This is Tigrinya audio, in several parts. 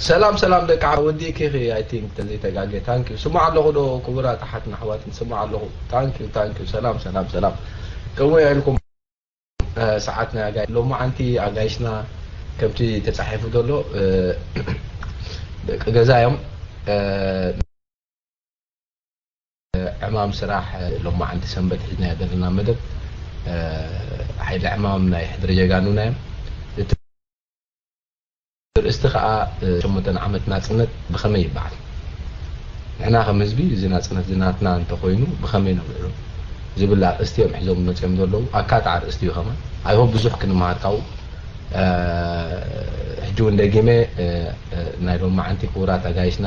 ሰላም ሰላም ደቂ ዓው፣ ወዲእኪ ኢኺ፣ I think፣ ተዘይተጋግየ። ታንኪዩ። ስማዕ ኣለኹ ዶ ክቡራት ኣሓትን ኣሕዋትን? ስማዕ ኣለኹ። ታንኪዩ፣ ታንኪዩ። ሰላም ሰላም ሰላም። ከምኡ ኢልኩም፣ እ፣ ሰዓትና ኣጋይ-፣ ሎማዓንቲ ኣጋይሽና ከምቲ ተጻሒፉ ዘሎ፣ እ፣ ደቂ ገዛ እዮም። እ፣ ዕማም ስራሕ፣ እ፣ ሎማዓንቲ ሰንበት ሒዝናዮ ዘለና መደብ፣ እ፣ ሓይሊ ዕማም ናይ ሕድሪ ጀጋኑና እዮም። እቲ ኣርእስቲ ከኣ፣ እ፣ ሸሞንተ ዓመት ናጽነት ብኸመይ ይበዓል? ንሕና ከም ህዝቢ እዚ ናጽነት እዚ ናትና እንተኾይኑ ብኸመይ ነብዕሎ? ዝብል ኣርእስቲ እዮም ሒዞም መጺኦም ዘለዉ። ኣካቲ ኣርእስቲ እዩ ከማን። I hope ብዙሕ ክንመሃር ካብኡ። እ፣ ሕጂ እውን ደጊመ፣ እ፣ እ፣ ናይ ሎማዓንቲ ክቡራት ኣጋይሽና፣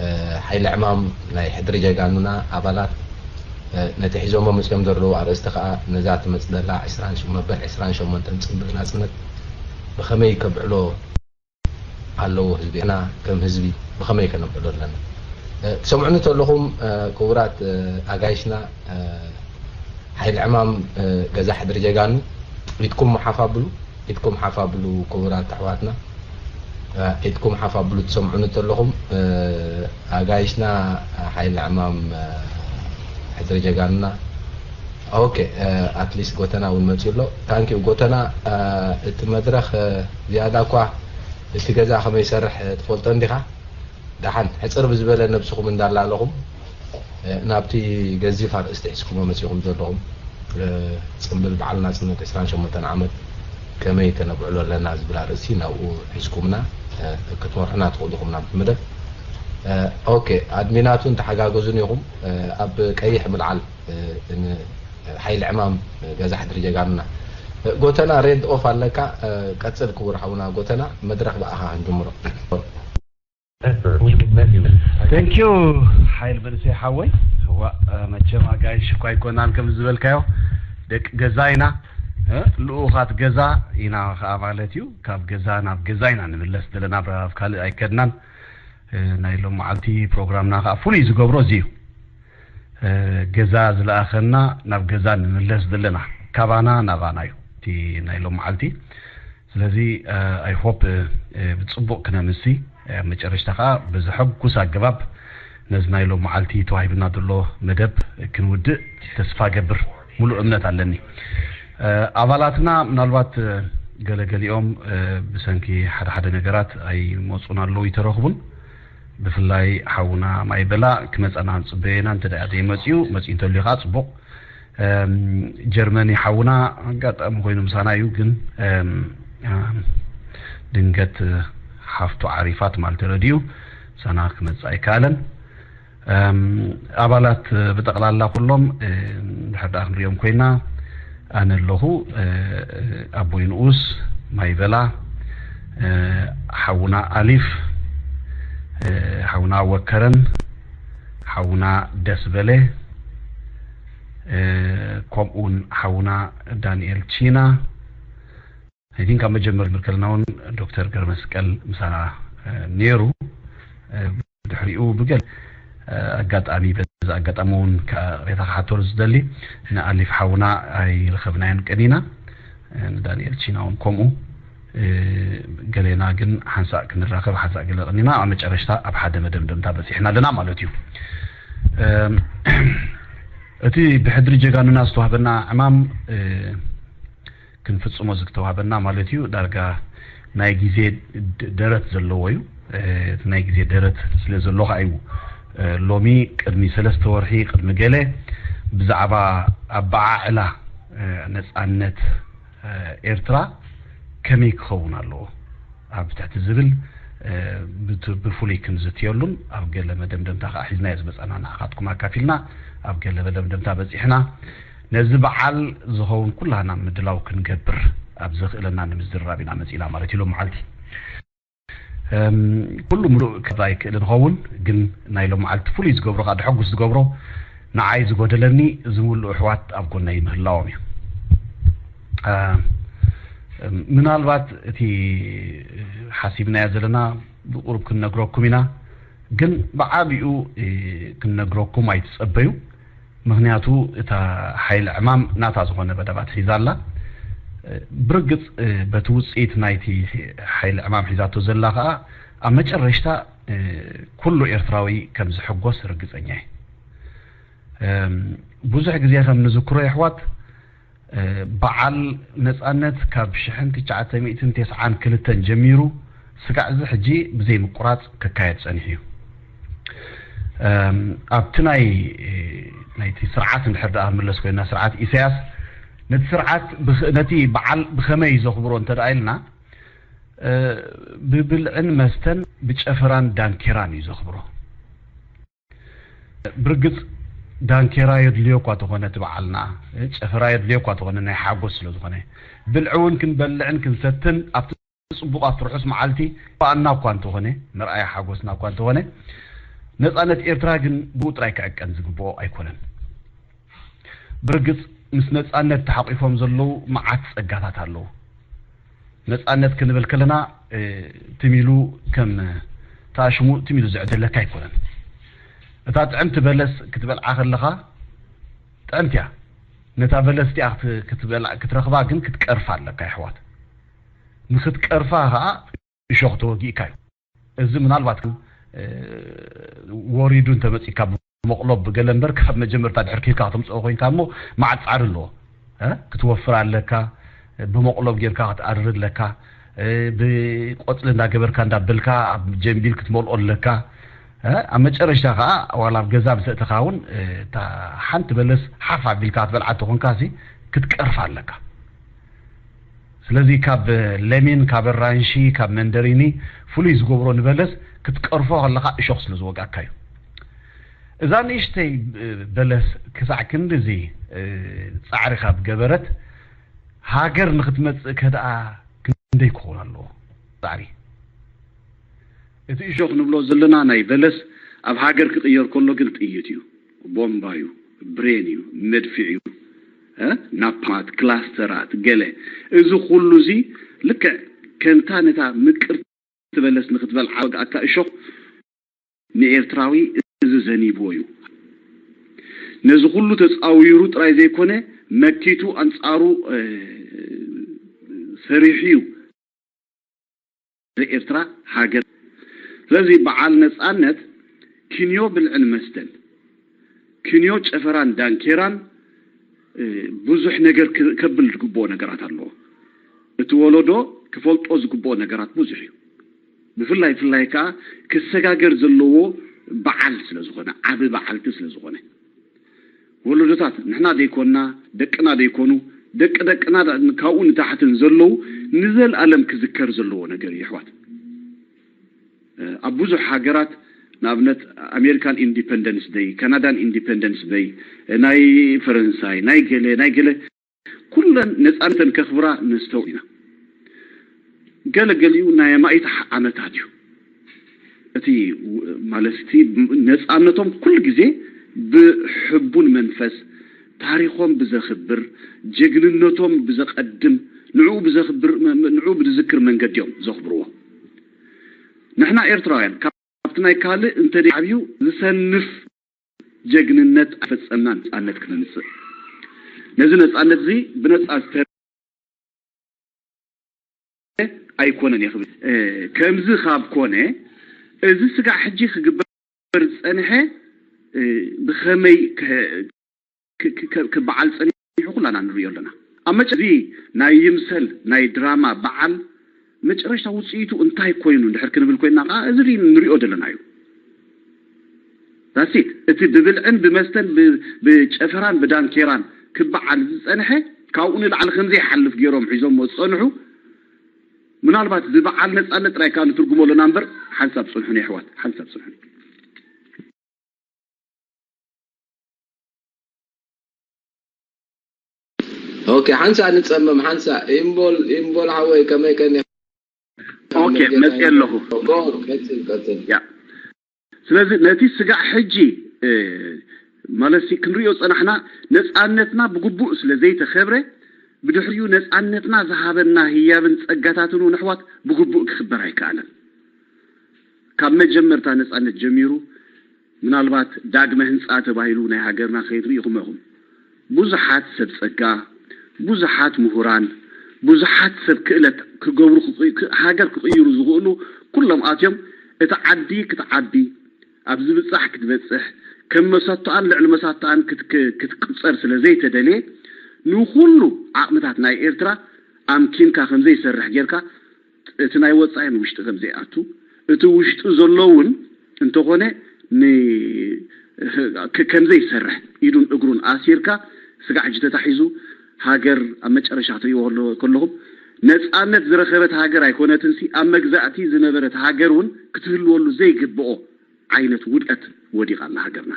እ፣ ሓይሊ ዕማም ናይ ሕድሪ ጀጋኑና ኣባላት፣ እ፣ ነቲ ሒዞሞ መጺኦም ዘለዉ ኣርእስቲ ከኣ ነዛ ትመጽእ ዘላ ዕስራን ሸሞንተን መበል ዕስራን ሸሞንተን ጽምብል ናጽነት ብኸመይ ከብዕሎ ኣለዎ ህዝቢ? ንሕና ከም ህዝቢ ብኸመይ ከነብዕሎ ኣለና? እ፣ ትሰምዑኒ ተለኹም፣ እ፣ ክቡራት፣ እ፣ ኣጋይሽና፣ እ፣ ሓይሊ ዕማም፣ እ፣ ገዛ ሕድሪ ጀጋኑ፣ ኢድኩም ሓፍ ኣብሉ፣ ኢድኩም ሓፍ ኣብሉ ክቡራት ኣሕዋትና፣ እ፣ ኢድኩም ሓፍ ኣብሉ ትሰምዑኒ ተለኹም፣ እ፣ ኣጋይሽና፣ እ፣ ሓይሊ ዕማም፣ እ፣ ሕድሪ ጀጋኑና። ኦኬ፣ እ፣ ኣትሊስት ጎተና እውን መጺኡ ኣሎ። ታንኪዩ ጎተና፣ እ፣ እቲ መድረኽ፣ እ፣ ዝያዳ እኳ እቲ ገዛ ከመይ ይሰርሕ፣ እ፣ ትፈልጦ እንዲኻ? ደሓን ሕጽር ብዝበለ ነብስኹም እንዳላለኹም፣ እ፣ ናብቲ ገዚፍ ኣርእስቲ ሒዝኩሞ መጺኹም ዘለኹም፣ እ፣ ጽምብል በዓል ናጽነት ዕስራን ሸሞንተን ዓመት ከመይ ከነብዕሎ ኣለና ዝብል ኣርእስቲ ናብኡ ሒዝኩምና፣ እ፣ ክትመርሑና ትኽእሉ ኢኹም ናብቲ መደብ። እ፣ ኦኬ፣ ኣድሚናት እውን ተሓጋገዙን ኢኹም። እ፣ ኣብ ቀይሕ ምልዓል፣ እ፣ ን-፣ ሓይሊ ዕማም ገዛ ሕድሪ ጀጋኑና። እ፣ ጎተና ሬድ ኦፍ ኣለካ። እ፣ ቀጽል ክቡር ሓውና ጎተና፣ መድረኽ ብኣኻ ክንጅምሮ። Thank you ሓይል መንእሰይ ሓወይ። እዋ፣ እ፣ መቸም ኣጋይሽ እኳ ኣይኮናን ከም ዝበልካዮ፣ ደቂ ገዛ ኢና። እ፣ ልኡኻት ገዛ ኢና ኸኣ ማለት እዩ። ካብ ገዛ ናብ ገዛ ኢና ንምለስ ዘለና፣ ኣብ ካልእ ኣይከድናን። እ፣ ናይ ሎም መዓልቲ ፕሮግራምና ኸኣ ፍሉይ ዝገብሮ እዚ እዩ። እ፣ ገዛ ዝለኣኸና ናብ ገዛ ንምለስ ዘለና፣ ካባና ናባና እዩ እቲ ናይ ሎም መዓልቲ። ስለዚ፣ እ፣ I hope፣ እ፣ እ፣ ብጽቡቕ ክነምሲ፣ እ፣ መጨረሽታ ከኣ ብዘሐጉስ ኣገባብ ነዚ ናይ ሎም መዓልቲ ተዋሂብና ዘሎ መደብ ክንውድእ ተስፋ ገብር፣ ሙሉእ እምነት ኣለኒ። እ፣ ኣባላትና ምናልባት፣ እ፣ ገለገሊኦም፣ እ፣ ብሰንኪ ሓደ ሓደ ነገራት ኣይመጹን ኣለዉ፣ ይተረኽቡን። ብፍላይ ሓውና ማይበላ ክመጸና ንጽበየና፣ እንተ ደኣ ዘይመጽዩ፣ መጽዩ እንተልዩ ከኣ ጽቡቕ። እም፣ ጀርመኒ ሓውና ኣጋጣሚ ኮይኑ ምሳና እዩ፣ ግን፣ እም፣ እም፣ ድንገት ሓፍቱ ዓሪፋ ትማል ተረዲኡ ምሳና ክመጽእ ኣይከኣለን። እም፣ ኣባላት ብጠቕላላ ኩሎም፣ እም፣ ድሕር ደኣ ክንሪኦም ኮይና፣ ኣነ ኣለኹ፣ እ፣ ኣቦይ ንኡስ፣ ማይበላ፣ እ፣ ሓውና ኣሊፍ፣ እ፣ ሓውና ወከረን፣ ሓውና ደስበለ፣ እ፣ ከምኡውን ሓውና ዳንኤል ቺና። I think ኣብ መጀመር ምርከልና እውን ዶክተር ገረመስቀል ምሳና፣ እ፣ ነይሩ። እ፣ ድሕሪኡ ብገለ፣ እ፣ ኣጋጣሚ፣ በዚ ኣጋጣሚ እውን ከ-፣ ቅሬታ ክሓተሉ ዝደሊ፣ ንኣሊፍ ሓውና ኣይረኸብናዮን ቀኒና። እ፣ ንዳንኤል ቺና እውን ከምኡ። እ፣ ገሌና ግን ሓንሳእ ክንራኸብ፣ ሓንሳእ ገለ ቀኒና፣ ኣብ መጨረሽታ ኣብ ሓደ መደምደምታ በጺሕና ኣለና ማለት እዩ። እም፣ እቲ ብሕድሪ ጀጋኑና ዝተዋህበና ዕማም፣ እ፣ ክንፍጽሞ ዝተዋህበና ማለት እዩ፣ ዳርጋ ናይ ግዜ ድ-፣ ደረት ዘለዎ እዩ። እ፣ እቲ ናይ ግዜ ደረት ስለ ዘሎ ኸዓ እዩ፣ እ፣ ሎሚ ቅድሚ ሰለስተ ወርሒ፣ ቅድሚ ገለ፣ ብዛዕባ ኣበዓዕላ፣ እ፣ ነጻነት፣ እ፣ ኤርትራ ከመይ ክኸውን ኣለዎ ኣብ ትሕቲ ዝብል፣ እ፣ ብት-፣ ብፍሉይ ክንዝትየሉን ኣብ ገለ መደምደምታ ከኣ ሒዝናዮ ዝመጻና ንዓኻትኩም ኣካፊልና ኣብ ገለ መደምደምታ በጺሕና። ነዚ በዓል ዝኸውን ኩላህና ምድላው ክንገብር ኣብ ዘኽእለና ንምዝርራብ ኢና መጺእና ማለት እዩ ሎም መዓልቲ። እም፣ ኩሉ ምሉእ ክዛ ኣይክእልን ይኸውን፣ ግን ናይ ሎም መዓልቲ ፍሉይ ዝገብሮ ከኣ፣ ደሐጉስ ዝገብሮ፣ ንዓይ ዝጎደለኒ ዝምልኡ ኣሕዋት ኣብ ጎነይ ምህላዎም እዩ። እ፣ ምናልባት እቲ ሓሲብናዮ ዘለና ብቁሩብ ክንነግረኩም ኢና፣ ግን ብዓቢኡ፣ እ፣ ክንነግረኩም ኣይትጸበዩ። ምኽንያቱ እታ ሓይሊ ዕማም ናታ ዝኾነ መደባት ሒዛ ኣላ። ብርግጽ፣ በቲ ውጽኢት ናይቲ ሓይሊ ዕማም ሒዛቶ ዘላ ከኣ ኣብ መጨረሽታ ኩሉ ኤርትራዊ ከም ዝሕጎስ ርግጸኛ እየ። ብዙሕ ግዜ ከም ንዝክሮ የሕዋት፣ በዓል ነጻነት ካብ ሽሕን ትሽዓተ ሚእትን ተስዓን ክልተን ጀሚሩ ስጋዕ እዚ ሕጂ ብዘይ ምቁራጽ ክካየድ ጸኒሑ እዩ። ኣብቲ ናይ ናይቲ ስርዓት እንድሕር ደኣ መለስ ኮይና፣ ስርዓት ኢሳያስ ነቲ ስርዓት ነቲ በዓል ብኸመይ ዘኽብሮ እንተ ደኣ ኢልና፣ ብብልዕን መስተን ብጨፈራን ዳንኬራን እዩ ዘኽብሮ። ብርግጽ ዳንኬራ የድልዮ እኳ ተኾነ፣ እቲ በዓልና ጨፈራ የድልዮ እኳ ተኾነ፣ ናይ ሓጎስ ስለ ዝኾነ፣ ብልዒ እውን ክንበልዕን ክንሰትን ኣብቲ ጽቡቕ ኣብቲ ርሑስ መዓልቲ ባኣና እኳ እንተኾነ፣ መርኣያ ሓጎስና እኳ እንተኾነ፣ ነጻነት ኤርትራ ግን ብኡ ጥራይ ክዕቀን ዝግብኦ ኣይኮነን። ብርግጽ ምስ ነጻነት ተሓቂፎም ዘለዉ መዓት ጸጋታት ኣለዉ። ነጻነት ክንብል ከለና ትም ኢሉ ከም ተኣሽሙ ትም ኢሉ ዝዕደለካ ኣይኮነን። እታ ጥዕምቲ በለስ ክትበልዓ ከለኻ ጥዕምቲ እያ። ነታ በለስ እቲኣ ክትረኽባ ግን ክትቀርፋ ኣለካ የሕዋት። ንክትቀርፋ ከዓ እሾኽ ተወጊእካ እዩ። እዚ ምናልባት ወሪዱ እንተመፂካ ብመቕሎብ ገለ እምበር ካብ መጀመርታ ድሕር ኪድካ ከተምፅኦ ኮይንካ እሞ መዓት ፃዕሪ ኣለዎ። ክትወፍር ኣለካ፣ ብመቕሎብ ጌርካ ክትኣርር ኣለካ፣ ብቆፅሊ እንዳገበርካ እንዳበልካ ኣብ ጀንቢል ክትመልኦ ኣለካ። ኣብ መጨረሽታ ከዓ ዋላ ኣብ ገዛ ምስ ኣእተኻ እውን እታ ሓንቲ በለስ ሓፍ ኣቢልካ ክትበልዓ ተኾንካ ክትቀርፋ ኣለካ። ስለዚ ካብ ለሚን፣ ካብ ኣራንሺ፣ ካብ መንደሪኒ ፍሉይ ዝገብሮ ንበለስ ክትቀርፎ ከለኻ እሾኽ ስለ ዝወግኣካ እዩ። እዛ ንእሽተይ በለስ ክሳዕ ክንድዚ ጻዕሪ ካብ ገበረት ሃገር ንክትመጽእ ከደኣ ክንደይ ክኸውን ኣለዎ ጻዕሪ? እቲ እሾኽ ንብሎ ዘለና ናይ በለስ ኣብ ሃገር ክቕየር ከሎ ግን ጥይት እዩ፣ ቦምባ እዩ፣ ብሬን እዩ፣ መድፍዕ እዩ፣ ናፓማት፣ ክላስተራት፣ ገለ። እዚ ኩሉ እዚ ልክዕ ከምታ ነታ ምቅርቲ በለስ ንክትበልዓ ወግኣካ እሾኽ ንኤርትራዊ እዚ ዘኒብዎ እዩ። ነዚ ኩሉ ተጻዊሩ ጥራይ ዘይኮነ መኪቱ ኣንጻሩ ሰሪሑ እዩ። ኤርትራ ሃገር። ስለዚ በዓል ነጻነት ክንዮ ብልዕን መስተን፣ ክንዮ ጨፈራን ዳንኬራን ብዙሕ ነገር ከብል ዝግብኦ ነገራት ኣለዎ። እቲ ወለዶ ክፈልጦ ዝግብኦ ነገራት ብዙሕ እዩ። ብፍላይ ፍላይ ከዓ ክሰጋገር ዘለዎ በዓል ስለ ዝኾነ፣ ዓቢ በዓልቲ ስለ ዝኾነ፣ ወለዶታት ንሕና ዘይኮንና፣ ደቅና ዘይኮኑ፣ ደቂ ደቅና ካብኡ ንታሕትን ዘለዉ ንዘለኣለም ክዝከር ዘለዎ ነገር እዩ ኣሕዋት። ኣብ ብዙሕ ሃገራት ንኣብነት ኣሜሪካን ኢንዲፐንደንስ ደይ፣ ካናዳን ኢንዲፐንደንስ ደይ፣ ናይ ፈረንሳይ፣ ናይ ገለ ናይ ገለ ኩለን ነፃነተን ከኽብራ ነስተውዕል ኢና። ገለ ገሊኡ ናይ ኣማኢት ዓመታት እዩ። እቲ ማለት እቲ ነፃነቶም ኩሉ ግዜ ብሕቡን መንፈስ ታሪኾም ብዘኽብር ጀግንነቶም ብዘቐድም ንዕኡ ብዘኽብር ንዕኡ ብዝዝክር መንገዲ እዮም ዘኽብርዎ። ንሕና ኤርትራውያን ካብቲ ናይ ካልእ እንተደይ ዓብዩ ዝሰንፍ ጀግንነት ኣፈጸምና ነጻነት ክነምጽእ። ነዚ ነጻነት እዚ ብነጻ ዝተረ ኣይኮነን ይኽብል። ከምዚ ካብ ኮነ እዚ ስጋዕ ሕጂ ክግበር ዝጸንሐ ብኸመይ ክበዓል ጸኒሑ ኩላና ንሪኦ ኣለና። ኣብ መጨ እዚ ናይ ይምሰል ናይ ድራማ በዓል መጨረሽታ ውፅኢቱ እንታይ ኮይኑ እንድሕር ክንብል ኮይንና ከዓ እዚ ንሪኦ ዘለና እዩ። ዳሲት እቲ ብብልዕን ብመስተን ብጨፈራን ብዳንኬራን ክበዓል ዝፀንሐ ካብኡ ንላዕሊ ከምዘይሓልፍ ገይሮም ሒዞሞ ዝፀንሑ ምናልባት ብበዓል ነፃነት ጥራይ ከዓ ንትርጉሞ ኣለና እምበር ሓንሳብ ፅንሑን የሕዋት ሓንሳብ ፅንሑን። ኦኬ ሓንሳ ንጸመም ሓንሳ ኢምቦል ኢምቦል ሓወይ ከመይ ከኒ ኦኬ መጽእ ኣለኹ ቀጽል ቀጽል ያ ስለዚ ነቲ ስጋዕ ሕጂ ማለት ክንሪኦ ጸናሕና ነጻነትና ብግቡእ ስለ ዘይተኸብረ ብድሕሪኡ ነጻነትና ዝሃበና ህያብን ጸጋታትን እውን ኣሕዋት ብግቡእ ክኽበር ኣይከኣለን ካብ መጀመርታ ነጻነት ጀሚሩ ምናልባት ዳግመ ህንፃ ተባሂሉ ናይ ሃገርና ከይድ ርኢኹሞ ኢኹም። ብዙሓት ሰብ ፀጋ፣ ብዙሓት ምሁራን፣ ብዙሓት ሰብ ክእለት ክገብሩ፣ ሃገር ክቕይሩ ዝኽእሉ ኩሎም ኣትዮም፣ እቲ ዓዲ ክትዓቢ፣ ኣብ ዝብጻሕ ክትበጽሕ፣ ከም መሰቶኣን ልዕሊ መሳቶኣን ክትቅጸር ስለ ዘይተደልየ፣ ንኹሉ ዓቕምታት ናይ ኤርትራ ኣምኪንካ ከም ዘይሰርሕ ጌርካ፣ እቲ ናይ ወጻኢ ንውሽጢ ከም ዘይኣቱ፣ እቲ ውሽጢ ዘሎ እውን እንተኾነ ከም ዘይሰርሕ ኢዱን እግሩን ኣሲርካ፣ ስጋዕ ሕጂ ተታሒዙ ሃገር ኣብ መጨረሻ ክትሪእዎ ከለኹም፣ ነፃነት ዝረኸበት ሃገር ኣይኮነትንሲ፣ ኣብ መግዛእቲ ዝነበረት ሃገር እውን ክትህልወሉ ዘይግብኦ ዓይነት ውድቀት ወዲቓ ኣላ ሃገርና።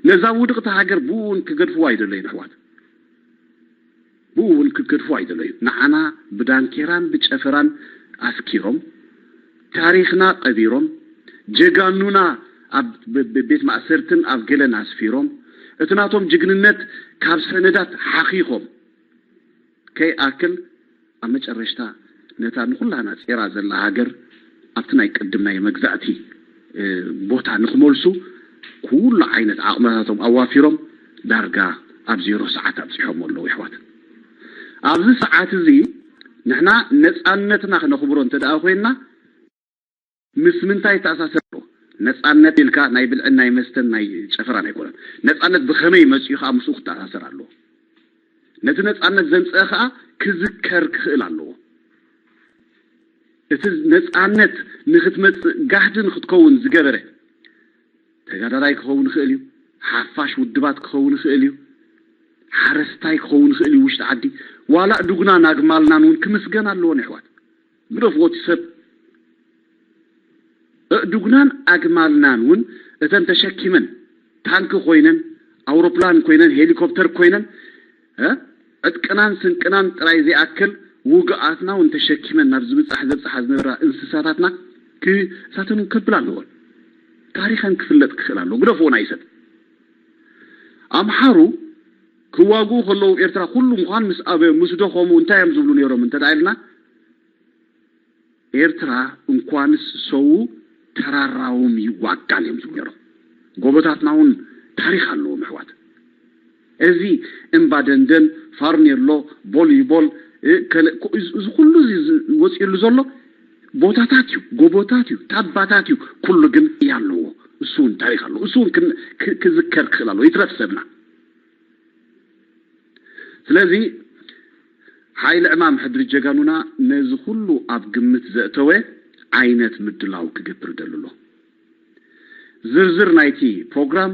ነዛ ውድቕቲ ሃገር ብኡ እውን ክገድፍዋ ኣይደለዩን ኣሕዋት። ብኡ እውን ክገድፍዋ ኣይደለዩን። ንዓና ብዳንኬራን ብጨፈራን ኣስኪሮም፣ ታሪኽና ቀቢሮም፣ ጀጋኑና ኣብ ቤት ማእሰርትን ኣብ ገለን ኣስፊሮም፣ እቲ ናቶም ጅግንነት ካብ ሰነዳት ሓኺኾም ከይኣክል፣ ኣብ መጨረሽታ ነታ ንኹላና ጼራ ዘላ ሃገር ኣብቲ ናይ ቅድም ናይ መግዛእቲ ቦታ ንክመልሱ ኩሉ ዓይነት ዓቕምታቶም ኣዋፊሮም ዳርጋ ኣብ ዜሮ ሰዓት ኣብፂሖም ኣለዉ። ይሕዋት፣ ኣብዚ ሰዓት እዚ ንሕና ነፃነትና ክነኽብሮ እንተ ደኣ ኮይንና፣ ምስ ምንታይ ይተኣሳሰር ኣሎ? ነፃነት ኢልካ ናይ ብልዕን ናይ መስተን ናይ ጨፈራን ኣይኮነን። ነፃነት ብኸመይ መፂኡ ከዓ ምስኡ ክተኣሳሰር ኣለዎ። ነቲ ነፃነት ዘምፀአ ከዓ ክዝከር ክኽእል ኣለዎ። እቲ ነፃነት ንክትመፅእ ጋህዲ ንክትከውን ዝገበረ ተጋዳላይ ክኸውን ይኽእል እዩ። ሓፋሽ ውድባት ክኸውን ይኽእል እዩ። ሓረስታይ ክኸውን ይኽእል እዩ። ውሽጢ ዓዲ ዋላ ዱጉናን ኣግማልናን እውን ክምስገን ኣለዎን። ይሕዋት፣ ግደፍዎ እቲ ሰብ። ኣእዱግናን ኣግማልናን እውን እተን ተሸኪመን፣ ታንኪ ኮይነን፣ ኣውሮፕላን ኮይነን፣ ሄሊኮፕተር ኮይነን፣ እ፣ ዕጥቅናን ስንቅናን ጥራይ ዘይኣክል ውግኣትና እውን ተሸኪመን ናብ ዝብጻሕ ዘብጽሓ ዝነበራ እንስሳታትና ክሳተን እውን ከብል ኣለዎን። ታሪኸን ክፍለጥ ክኽእል ኣለዎ። ግደፍዎ ናይ ሰብ። ኣምሓሩ ክዋግኡ ከለዉ ኤርትራ ኩሉ ምዃን ምስ ኣበ-፣ ምስ ደኸሙ እንታይ እዮም ዝብሉ ነይሮም እንተ ደኣ ኢልና፣ ኤርትራ እንኳንስ ሰው ተራራውም ይዋጋል እዮም ዝብሉ ነይሮም። ጎቦታትና እውን ታሪኽ ኣለዎም ኣሕዋት። እዚ እምባ ደንደን፣ ፋርኔሎ፣ ቦሊቦል፣ እ፣ ከለ-፣ ኮ-፣ እዚ፣ እዚ ኩሉ እዚ ዝ-፣ ወፂኡሉ ዘሎ ቦታታት እዩ፣ ጎቦታት እዩ፣ ታባታት እዩ። ኩሉ ግን እያ ኣለዎ። እሱ እውን ታሪኽ ኣለዎ። እሱ እውን ክን-፣ ክ-፣ ክዝከር ክኽእል ኣለዎ። ይትረፍ ሰብና። ስለዚ ሓይሊ ዕማም ሕድሪ ጀጋኑና ነዚ ኩሉ ኣብ ግምት ዘእተወ ዓይነት ምድላው ክገብር ደሊ ኣሎ። ዝርዝር ናይቲ ፕሮግራም፣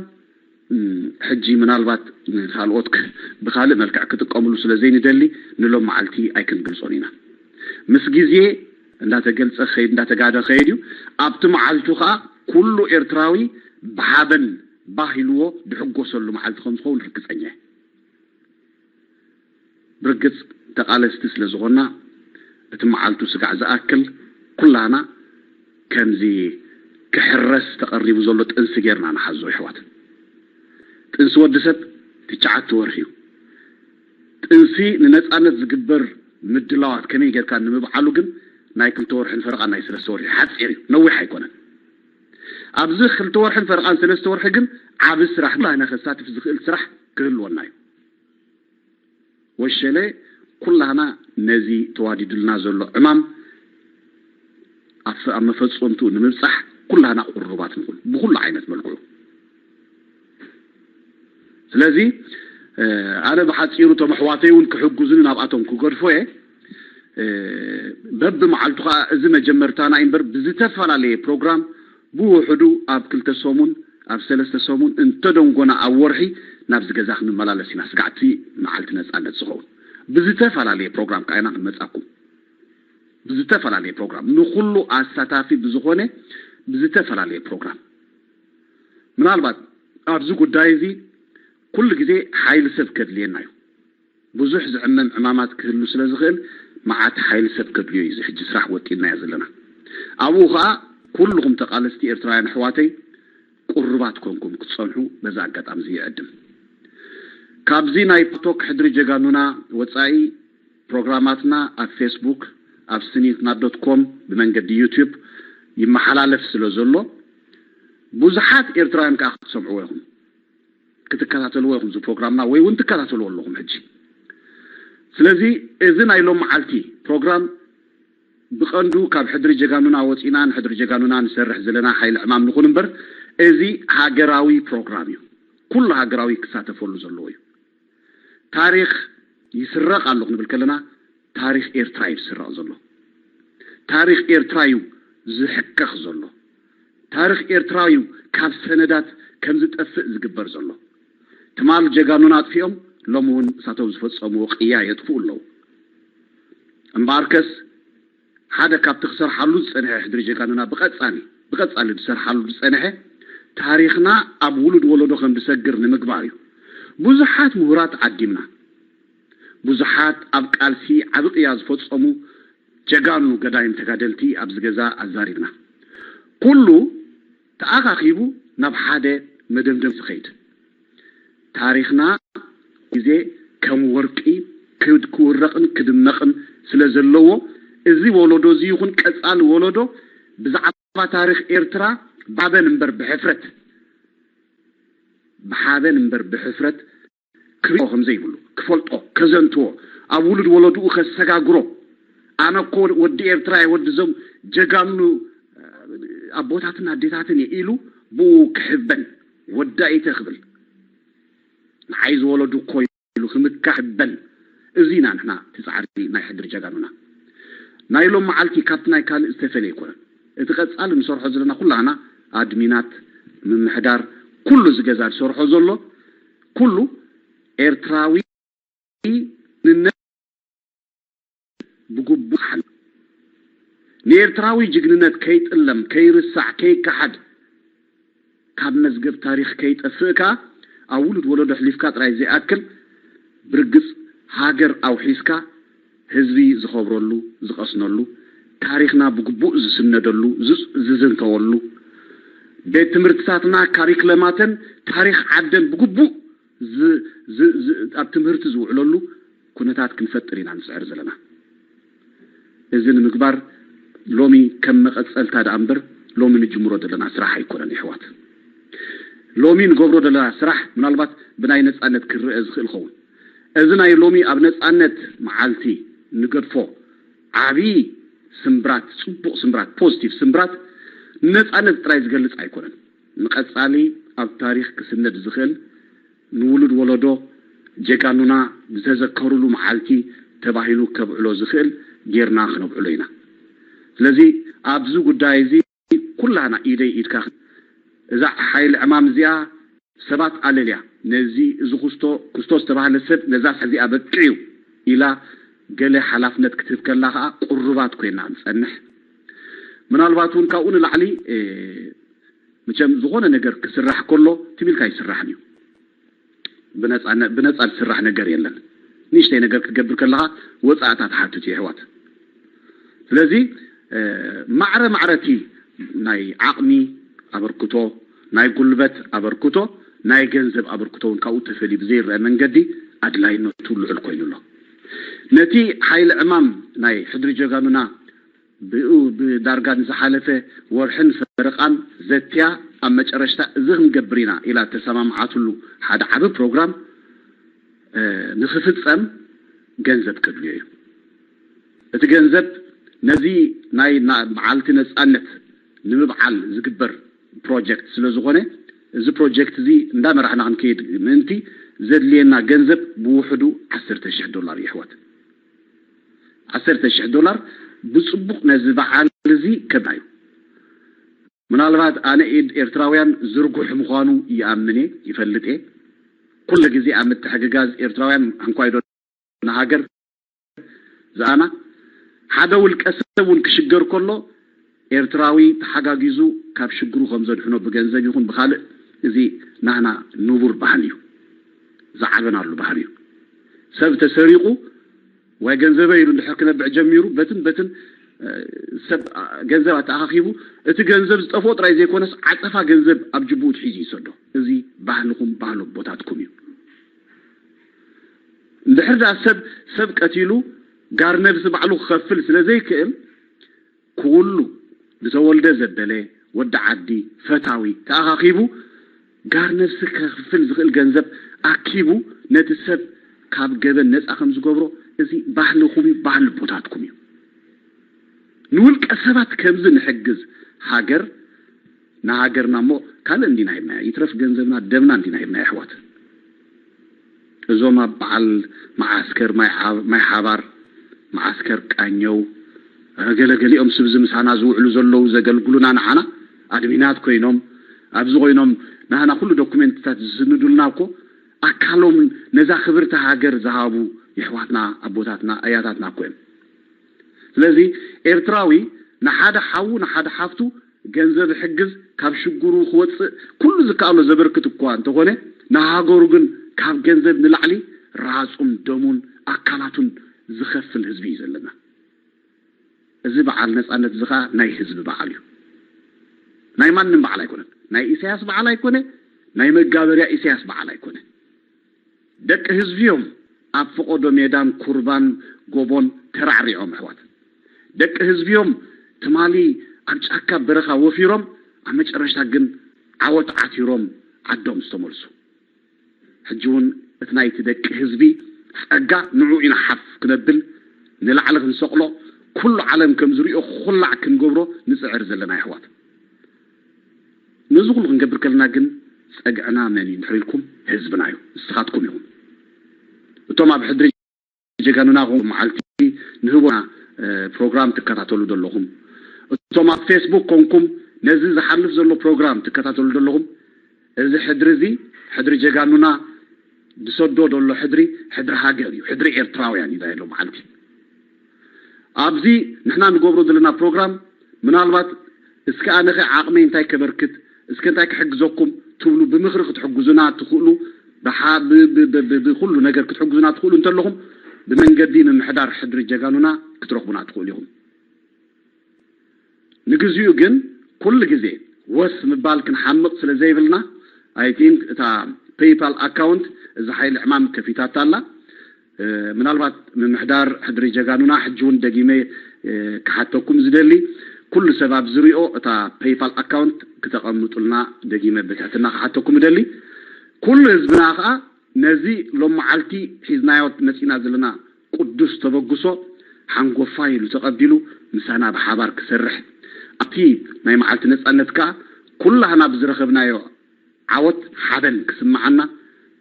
እም፣ ሕጂ ምናልባት ንኻልኦት ክ-፣ ብኻልእ መልክዕ ክጥቀምሉ ስለ ዘይንደሊ ንሎም መዓልቲ ኣይክንገልጾን ኢና። ምስ ግዜ እንዳተገልጸ ክኸይድ፣ እንዳተጋደ ክኸይድ እዩ። ኣብቲ መዓልቱ ኸኣ ኩሉ ኤርትራዊ ብሓበን ባህ ኢልዎ ድሕጎሰሉ መዓልቲ ከም ዝኸውን ርግጸኛ እየ። ብርግጽ ተቓለስቲ ስለ ዝኾንና፣ እቲ መዓልቱ ስጋዕ ዝኣክል ኩላና ከምዚ ክሕረስ ተቐሪቡ ዘሎ ጥንሲ ጌርና ንሓዞ፣ ይሕዋት። ጥንሲ ወዲ ሰብ ትሽዓተ ወርሒ እዩ። ጥንሲ ንነጻነት ዝግበር ምድላዋት ከመይ ጌርካ ንምብዓሉ ግን ናይ ክልተ ወርሕን ፈረቓን ናይ ሰለስተ ወርሒ ሓጺር እዩ፣ ነዊሕ ኣይኮነን። ኣብዚ ክልተ ወርሕን ፈረቓን ሰለስተ ወርሒ ግን ዓቢ ስራሕ ኩላህና ከሳትፍ ዝኽእል ስራሕ ክህልወና እዩ። ወሸለ ኩላህና ነዚ ተዋዲዱልና ዘሎ ዕማም ኣብ፣ ኣብ መፈጸምትኡ ንምብጻሕ ኩላህና ቅሩባት ንኹን ብኩሉ ዓይነት መልክዑ። ስለዚ፣ እ፣ ኣነ ብሓጺሩ እቶም ኣሕዋተይ እውን ክሕግዙኒ ናብኣቶም ክገድፎ እየ። እ፣ በብመዓልቱ ኸኣ እዚ መጀመርታና እዩ እምበር ብዝተፈላለየ ፕሮግራም ብውሕዱ ኣብ ክልተ ሰሙን፣ ኣብ ሰለስተ ሰሙን፣ እንተደንጎና ኣብ ወርሒ ናብዚ ገዛ ክንመላለስ ኢና፣ ስጋዕቲ መዓልቲ ነጻነት ዝኸውን። ብዝተፈላለየ ፕሮግራም ከኣ ኢና ክንመጻኩም። ብዝተፈላለየ ፕሮግራም፣ ንኹሉ ኣሳታፊ ብዝኾነ ብዝተፈላለየ ፕሮግራም። ምናልባት ኣብዚ ጉዳይ እዚ ኩሉ ግዜ ሓይሊ ሰብ ከድልየና እዩ። ብዙሕ ዝዕመም ዕማማት ክህሉ ስለ ዝኽእል፣ መዓት ሓይሊ ሰብ ከድልዮ እዩ እዚ ሕጂ ስራሕ ወጢንናዮ ዘለና። ኣብኡ ኸኣ ኩልኹም ተቓለስቲ ኤርትራውያን ኣሕዋተይ ቅሩባት ኮንኩም ክትጸንሑ በዚ ኣጋጣሚ እዚ ይዕድም። ካብዚ ናይ ፓልቶክ ሕድሪ ጀጋኑና ወጻኢ ፕሮግራማትና ኣብ ፌስቡክ፣ ኣብ ስኒትና ዶት ኮም ብመንገዲ ዩቱብ ይመሓላለፍ ስለ ዘሎ፣ ብዙሓት ኤርትራውያን ከኣ ክትሰምዕዎ ኢኹም፣ ክትከታተልዎ ኢኹም እዚ ፕሮግራምና፣ ወይ እውን ትከታተልዎ ኣለኹም። ሕጂ ስለዚ እዚ ናይ ሎም መዓልቲ ፕሮግራም ብቐንዱ ካብ ሕድሪ ጀጋኑና ወፂና ንሕድሪ ጀጋኑና ንሰርሕ ዘለና ሓይሊ ዕማም ንኹን እምበር፣ እዚ ሃገራዊ ፕሮግራም እዩ። ኩሉ ሃገራዊ ክሳተፈሉ ዘለዎ እዩ። ታሪኽ ይስረቕ ኣሎ ክንብል ከለና፣ ታሪኽ ኤርትራ እዩ ዝስረቕ ዘሎ። ታሪኽ ኤርትራ እዩ ዝሕከኽ ዘሎ። ታሪኽ ኤርትራ እዩ ካብ ሰነዳት ከም ዝጠፍእ ዝግበር ዘሎ። ትማል ጀጋኑና ኣጥፊኦም፣ ሎም እውን እሳቶም ዝፈጸምዎ ቅያ የጥፍኡ ኣለዉ። እምበኣርከስ ሓደ ካብቲ ክሰርሓሉ ዝጸንሐ ሕድሪ ጀጋኑና ብቐጻሊ ብቐጻሊ ዝሰርሓሉ ዝጸንሐ፣ ታሪኽና ኣብ ውሉድ ወለዶ ከም ዝሰግር ንምግባር እዩ። ብዙሓት ምሁራት ዓዲምና። ብዙሓት ኣብ ቃልሲ ዓቢ ቅያ ዝፈጸሙ ጀጋኑ ገዳይም ተጋደልቲ ኣብዚ ገዛ ኣዛሪብና። ኩሉ ተኣኻኺቡ ናብ ሓደ መደምደም ዝኸይድ። ታሪኽና ግዜ ከም ወርቂ ክውድ-፣ ክውረቕን ክድመቕን ስለ ዘለዎ፣ እዚ ወለዶ እዚ ይኹን ቀጻሊ ወለዶ ብዛዕባ ታሪኽ ኤርትራ ብሓበን እምበር ብሕፍረት፣ ብሓበን እምበር ብሕፍረት ክሪኦ ከም ዘይብሉ፣ ክፈልጦ፣ ከዘንትዎ፣ ኣብ ውሉድ ወለድኡ ከሰጋግሮ፣ ኣነ እኮ ወዲ ኤርትራ እየ፣ ወዲ እዞም ጀጋኑ ኣቦታትን ኣዴታትን እየ ኢሉ ብኡ ክሕበን፣ ወዲ ኣይተ ክብል፣ ንዓይ ዝወለዱ እኮ ኢሉ ክምካ ክሕበን። እዚ ኢና ንሕና እቲ ጻዕሪ ናይ ሕድሪ ጀጋኑና። ናይ ሎም መዓልቲ ካብቲ ናይ ካልእ ዝተፈለየ ኣይኮነን። እቲ ቀጻሊ ንሰርሖ ዘለና ኩላህና ኣድሚናት፣ ምምሕዳር፣ ኩሉ እዚ ገዛ ዝሰርሖ ዘሎ ኩሉ ኤርትራዊ ንነት ብግቡእ ሓል-፣ ንኤርትራዊ ጅግንነት ከይጥለም፣ ከይርሳዕ፣ ከይከሓድ፣ ካብ መዝገብ ታሪኽ ከይጠፍእ ከኣ ኣብ ውሉድ ወለዶ ኣሕሊፍካ ጥራይ ዘይኣክል፣ ብርግጽ ሃገር ኣውሒስካ ህዝቢ ዝኸብረሉ፣ ዝቐስነሉ፣ ታሪኽና ብግቡእ ዝስነደሉ፣ ዝጽ-፣ ዝዝንተወሉ፣ ቤት ትምህርትታትና ካሪክለማተን ታሪኽ ዓደን ብግቡእ ዝ-፣ ዝ-፣ ዝ-፣ ኣብ ትምህርቲ ዝውዕለሉ ኩነታት ክንፈጥር ኢና ንጽዕር ዘለና። እዚ ንምግባር ሎሚ ከም መቐጸልታ ደኣ እምበር፣ ሎሚ ንጅምሮ ዘለና ስራሕ ኣይኮነን፣ የሕዋት። ሎሚ ንገብሮ ዘለና ስራሕ ምናልባት ብናይ ነጻነት ክረአ ዝኽእል ኸውን። እዚ ናይ ሎሚ ኣብ ነጻነት መዓልቲ ንገድፎ ዓቢ ስምብራት፣ ጽቡቕ ስምብራት፣ ፖዚቲቭ ስምብራት፣ ንነጻነት ጥራይ ዝገልጽ ኣይኮነን። ንቐጻሊ ኣብ ታሪኽ ክስነድ ዝኽእል፣ ንውሉድ ወለዶ ጀጋኑና ዝተዘከሩሉ መዓልቲ ተባሂሉ ከብዕሎ ዝኽእል ጌርና ክነብዕሎ ኢና። ስለዚ ኣብዚ ጉዳይ እዚ ኩላና ኢደይ ኢድካ፣ እዛ ሓይሊ ዕማም እዚኣ ሰባት ኣለልያ፣ ነዚ እዚ ኩስቶ፣ ኩስቶ ዝተባህለ ሰብ ነዛ እዚኣ በቂዑ ኢላ ገለ ሓላፍነት ክትህብ ከላ ከኣ ቅሩባት ኮይና ንጸንሕ። ምናልባት እውን ካብኡ ንላዕሊ፣ እ፣ መቸም ዝኾነ ነገር ክስራሕ ከሎ ትም ኢልካ ኣይስራሕን እዩ። ብነጻነ-፣ ብነጻ ዝስራሕ ነገር የለን። ንእሽተይ ነገር ክትገብር ከለኻ ወጻእታ ትሓትት እዩ፣ ኣሕዋት። ስለዚ፣ እ፣ ማዕረ ማዕረ እቲ ናይ ዓቕሚ ኣበርክቶ፣ ናይ ጉልበት ኣበርክቶ፣ ናይ ገንዘብ ኣበርክቶ እውን ካብኡ ተፈልዩ ብዘይረአ መንገዲ ኣድላይነቱ ልዑል ኮይኑ ኣሎ። ነቲ ሓይሊ ዕማም ናይ ሕድሪ ጀጋኑና ብኡ ብዳርጋ ንዝሓለፈ ወርሕን ፈረቓን ዘትያ፣ ኣብ መጨረሽታ እዚ ክንገብር ኢና ኢላ እተሰማምዓትሉ ሓደ ዓቢ ፕሮግራም፣ እ፣ ንኽፍጸም ገንዘብ ከድልዮ እዩ። እቲ ገንዘብ ነዚ ናይ ና-፣ መዓልቲ ነጻነት ንምብዓል ዝግበር ፕሮጀክት ስለ ዝኾነ፣ እዚ ፕሮጀክት እዚ እንዳመራሕና ክንከይድ ምእንቲ ዘድልየና ገንዘብ ብውሕዱ ዓሰርተ ሽሕ ዶላር እዩ፣ ኣሕዋት። ዓሰርተ ሽሕ ዶላር ብጽቡቕ ነዚ በዓል እዚ ከብና እዩ። ምናልባት ኣነ ኢድ ኤርትራውያን ዝርጉሕ ምዃኑ ይኣምን እየ፣ ይፈልጥ እየ። ኩሉ ግዜ ኣብ ምትሕግጋዝ ኤርትራውያን እንኳይ ዶ ንሃገር ዝኣና፣ ሓደ ውልቀ ሰብ እውን ክሽገር ከሎ ኤርትራዊ ተሓጋጊዙ ካብ ሽግሩ ከም ዘድሕኖ ብገንዘብ ይኹን ብኻልእ፣ እዚ ናህና ንቡር ባህሊ እዩ፣ ዝዓበናሉ ባህሊ እዩ። ሰብ ተሰሪቑ ወይ ገንዘበይ ኢሉ እንድሕር ክነብዕ ጀሚሩ፣ በትን በትን፣ እ፣ ሰብ፣ አ፣ ገንዘብ ኣተኣኻኺቡ፣ እቲ ገንዘብ ዝጠፍኦ ጥራይ ዘይኮነስ ዓጸፋ ገንዘብ ኣብ ጅቡኡ ትሒዙ ይሰዶ። እዚ ባህልኹም፣ ባህሊ ኣቦታትኩም እዩ። እንድሕር ደኣ ሰብ፣ ሰብ ቀቲሉ ጋር ነብሲ ባዕሉ ክኸፍል ስለ ዘይክእል፣ ኩሉ ዝተወልደ ዘበለ ወዲ ዓዲ ፈታዊ ተኣኻኺቡ ጋር ነብሲ ከኽፍል ዝኽእል ገንዘብ ኣኪቡ ነቲ ሰብ ካብ ገበን ነጻ ከም ዝገብሮ እዚ ባህልኹም እዩ፣ ባህሊ ኣቦታትኩም እዩ። ንውልቀ ሰባት ከምዚ ንሕግዝ፣ ሃገር ንሃገርና እሞ ካልእ እንዲና ሂብናያ፣ ይትረፍ ገንዘብና ደምና እንዲና ሂብናያ ኣሕዋት። እዞም ኣብ በዓል መዓስከር ማይ ሓ- ማይ ሓባር፣ መዓስከር ቃኘው፣ ገለገሊኦም ስብዚ ምሳና ዝውዕሉ ዘለዉ ዘገልግሉና ንዓና ኣድሚናት ኮይኖም ኣብዚ ኮይኖም ናህና ኩሉ ዶኩሜንትታት ዝስንዱልና እኮ ኣካሎም ነዛ ክብርቲ ሃገር ዝሃቡ የሕዋትና ኣቦታትና ኣያታትና እኮ እዮም። ስለዚ ኤርትራዊ ንሓደ ሓዉ ንሓደ ሓፍቱ ገንዘብ ይሕግዝ፣ ካብ ሽግሩ ክወፅእ ኩሉ ዝከኣሎ ዘበርክት እኳ እንተኾነ ንሃገሩ ግን ካብ ገንዘብ ንላዕሊ ራፁን ደሙን ኣካላቱን ዝኸፍል ህዝቢ እዩ ዘለና። እዚ በዓል ነፃነት እዚ ኸዓ ናይ ህዝቢ በዓል እዩ። ናይ ማንም በዓል ኣይኮነን። ናይ ኢሳያስ በዓል ኣይኮነ፣ ናይ መጋበርያ ኢሳያስ በዓል ኣይኮነ። ደቂ ህዝቢ እዮም ኣብ ፈቐዶ ሜዳን ኩርባን ጎቦን ተራዕሪዖም ኣሕዋት። ደቂ ህዝቢ እዮም ትማሊ ኣብ ጫካ በረኻ ወፊሮም ኣብ መጨረሽታ ግን ዓወት ዓቲሮም ዓዶም ዝተመልሱ። ሕጂ እውን እቲ ናይቲ ደቂ ህዝቢ ጸጋ ንዕኡ ኢና ሓፍ ክነብል ንላዕሊ ክንሰቕሎ ኩሉ ዓለም ከም ዝሪኦ ኩላዕ ክንገብሮ ንጽዕር ዘለና ኣሕዋት። ነዚ ኩሉ ክንገብር ከለና ግን ጸግዕና መን እዩ እንድሕር ኢልኩም ህዝብና እዩ፣ ንስኻትኩም ኢኹም። እቶም ኣብ ሕድሪ ጀጋኑና ኹም መዓልቲ ንህቦና ፕሮግራም ትከታተሉ ዘለኹም፣ እቶም ኣብ ፌስቡክ ኮንኩም ነዚ ዝሓልፍ ዘሎ ፕሮግራም ትከታተሉ ዘለኹም፣ እዚ ሕድሪ እዚ ሕድሪ ጀጋኑና ዝሰዶ ዘሎ ሕድሪ ሕድሪ ሃገር እዩ፣ ሕድሪ ኤርትራውያን እዩ ዳይሎ መዓልቲ ኣብዚ ንሕና ንገብሮ ዘለና ፕሮግራም ምናልባት እስከ ኣነኸ ዓቕመይ እንታይ ከበርክት እስከ እንታይ ክሕግዘኩም ትብሉ ብምኽሪ ክትሕግዙና ትኽእሉ ብሓ- ብ- ብ- ብ- ብ- ብኩሉ ነገር ክትሕግዙና ትኽእሉ እንተለኹም ብመንገዲ ምምሕዳር ሕድሪ ጀጋኑና ክትረኽቡና ትኽእሉ ኢኹም። ንግዚኡ ግን ኩሉ ግዜ ወስ ምባል ክንሓምቕ ስለ ዘይብልና I think እታ PayPal account እዚ ሓይሊ ዕማም ከፊታታ ኣላ። ምናልባት ምምሕዳር ሕድሪ ጀጋኑና ሕጂ እውን ደጊመ ክሓተኩም ዝደሊ ኩሉ ሰብ ኣብ ዝሪኦ እታ PayPal account ክተቐምጡልና ደጊመ ብትሕትና ክሓተኩም እደሊ። ኩሉ ህዝብና ከዓ ነዚ ሎም መዓልቲ ሒዝናዮ መፂና ዘለና ቅዱስ ተበግሶ ሓንጎፋይ ኢሉ ተቐቢሉ ምሳና ብሓባር ክሰርሕ ኣብቲ ናይ መዓልቲ ነፃነት ከዓ ኩላህና ብዝረኸብናዮ ዓወት ሓበን ክስምዓና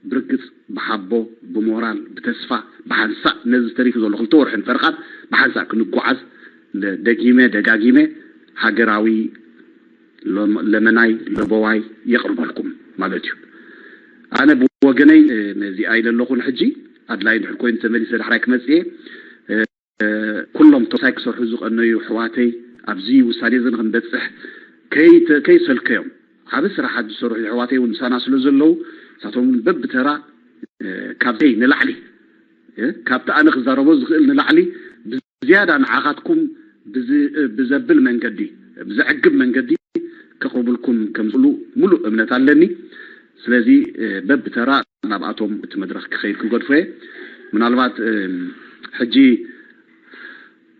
ብርግጽ ብሓቦ ብሞራል ብተስፋ ብሓንሳእ ነዚ ተሪፉ ዘሎ ክልተ ወርሕን ፈርቓን ብሓንሳእ ክንጓዓዝ ደጊመ ደጋጊመ ሃገራዊ ለመናይ ለበዋይ የቕርበልኩም ማለት እዩ። ኣነ ብወገነይ ነዚኣ ኢለ ኣለኹ ንሕጂ ኣድላይ እንድሕር ኮይኑ ተመሊሰ ዳሕራይ ክመፅእ እየ። ኩሎም ተወሳይ ክሰርሑ ዝቐነዩ ኣሕዋተይ ኣብዚ ውሳኔ እዚ ንክንበፅሕ ከይሰልከዮም ዓቢ ስራሓት ዝሰርሑ ኣሕዋተይ እውን ምሳና ስለ ዘለዉ ንሳቶም እውን በብተራ ካብተይ ንላዕሊ ካብቲ ኣነ ክዛረቦ ዝኽእል ንላዕሊ ብዝያዳ ንዓኻትኩም ብዘብል መንገዲ ብዘዕግብ መንገዲ ከቕርቡልኩም ከምዝኽእሉ ሙሉእ እምነት ኣለኒ። ስለዚ በብተራ ናብኣቶም እቲ መድረኽ ክኸይድ ክገድፎ እየ። ምናልባት ሕጂ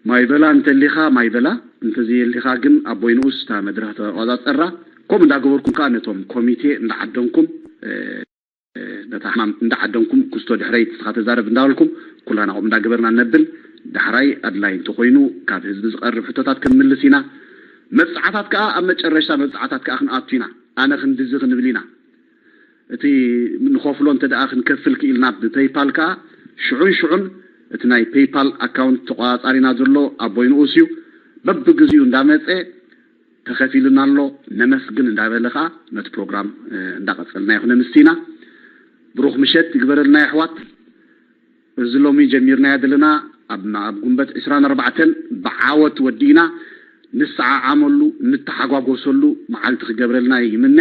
ማይበላ እንተሊኻ ማይበላ እንተዘየሊኻ ግን ኣቦይ ንኡስ እታ መድረኽ ተቆጻጸራ። ከምኡ እንዳገበርኩም ከዓ ነቶም ኮሚቴ እንዳዓደምኩም ነታ ሕማም እንዳዓደምኩም ክስቶ ድሕረይ ንስኻ ተዛረብ እንዳበልኩም ኩላና ከምኡ እንዳገበርና ነብል። ዳሕራይ ኣድላይ እንተኾይኑ ካብ ህዝቢ ዝቐርብ ሕቶታት ክንምልስ ኢና። መብፅዓታት ከዓ ኣብ መጨረሽታ መብፅዓታት ከዓ ክንኣቱ ኢና። ኣነ ክንድዚ ክንብል ኢና። እቲ ንኸፍሎ እንተ ደኣ ክንከፍል ክኢልና ብፔይፓል ከኣ ሽዑን ሽዑን እቲ ናይ ፔይፓል ኣካውንት ተቆጻጻሪና ዘሎ ኣቦይ ንኡስ እዩ። በብግዚኡ እንዳመጸ ተኸፊሉና ኣሎ ነመስግን እንዳበለ ከኣ ነቲ ፕሮግራም እንዳቐጸልና ይኹነ ምስቲና። ብሩኽ ምሸት ይግበረልና የሕዋት። እዚ ሎሚ ጀሚርናዮ ዘለና ኣብ ኣብ ጉንበት ዕስራን ኣርባዕተን ብዓወት ወዲእና ንሰዓዓመሉ ንተሓጓጎሰሉ መዓልቲ ክገብረልና ይምነ።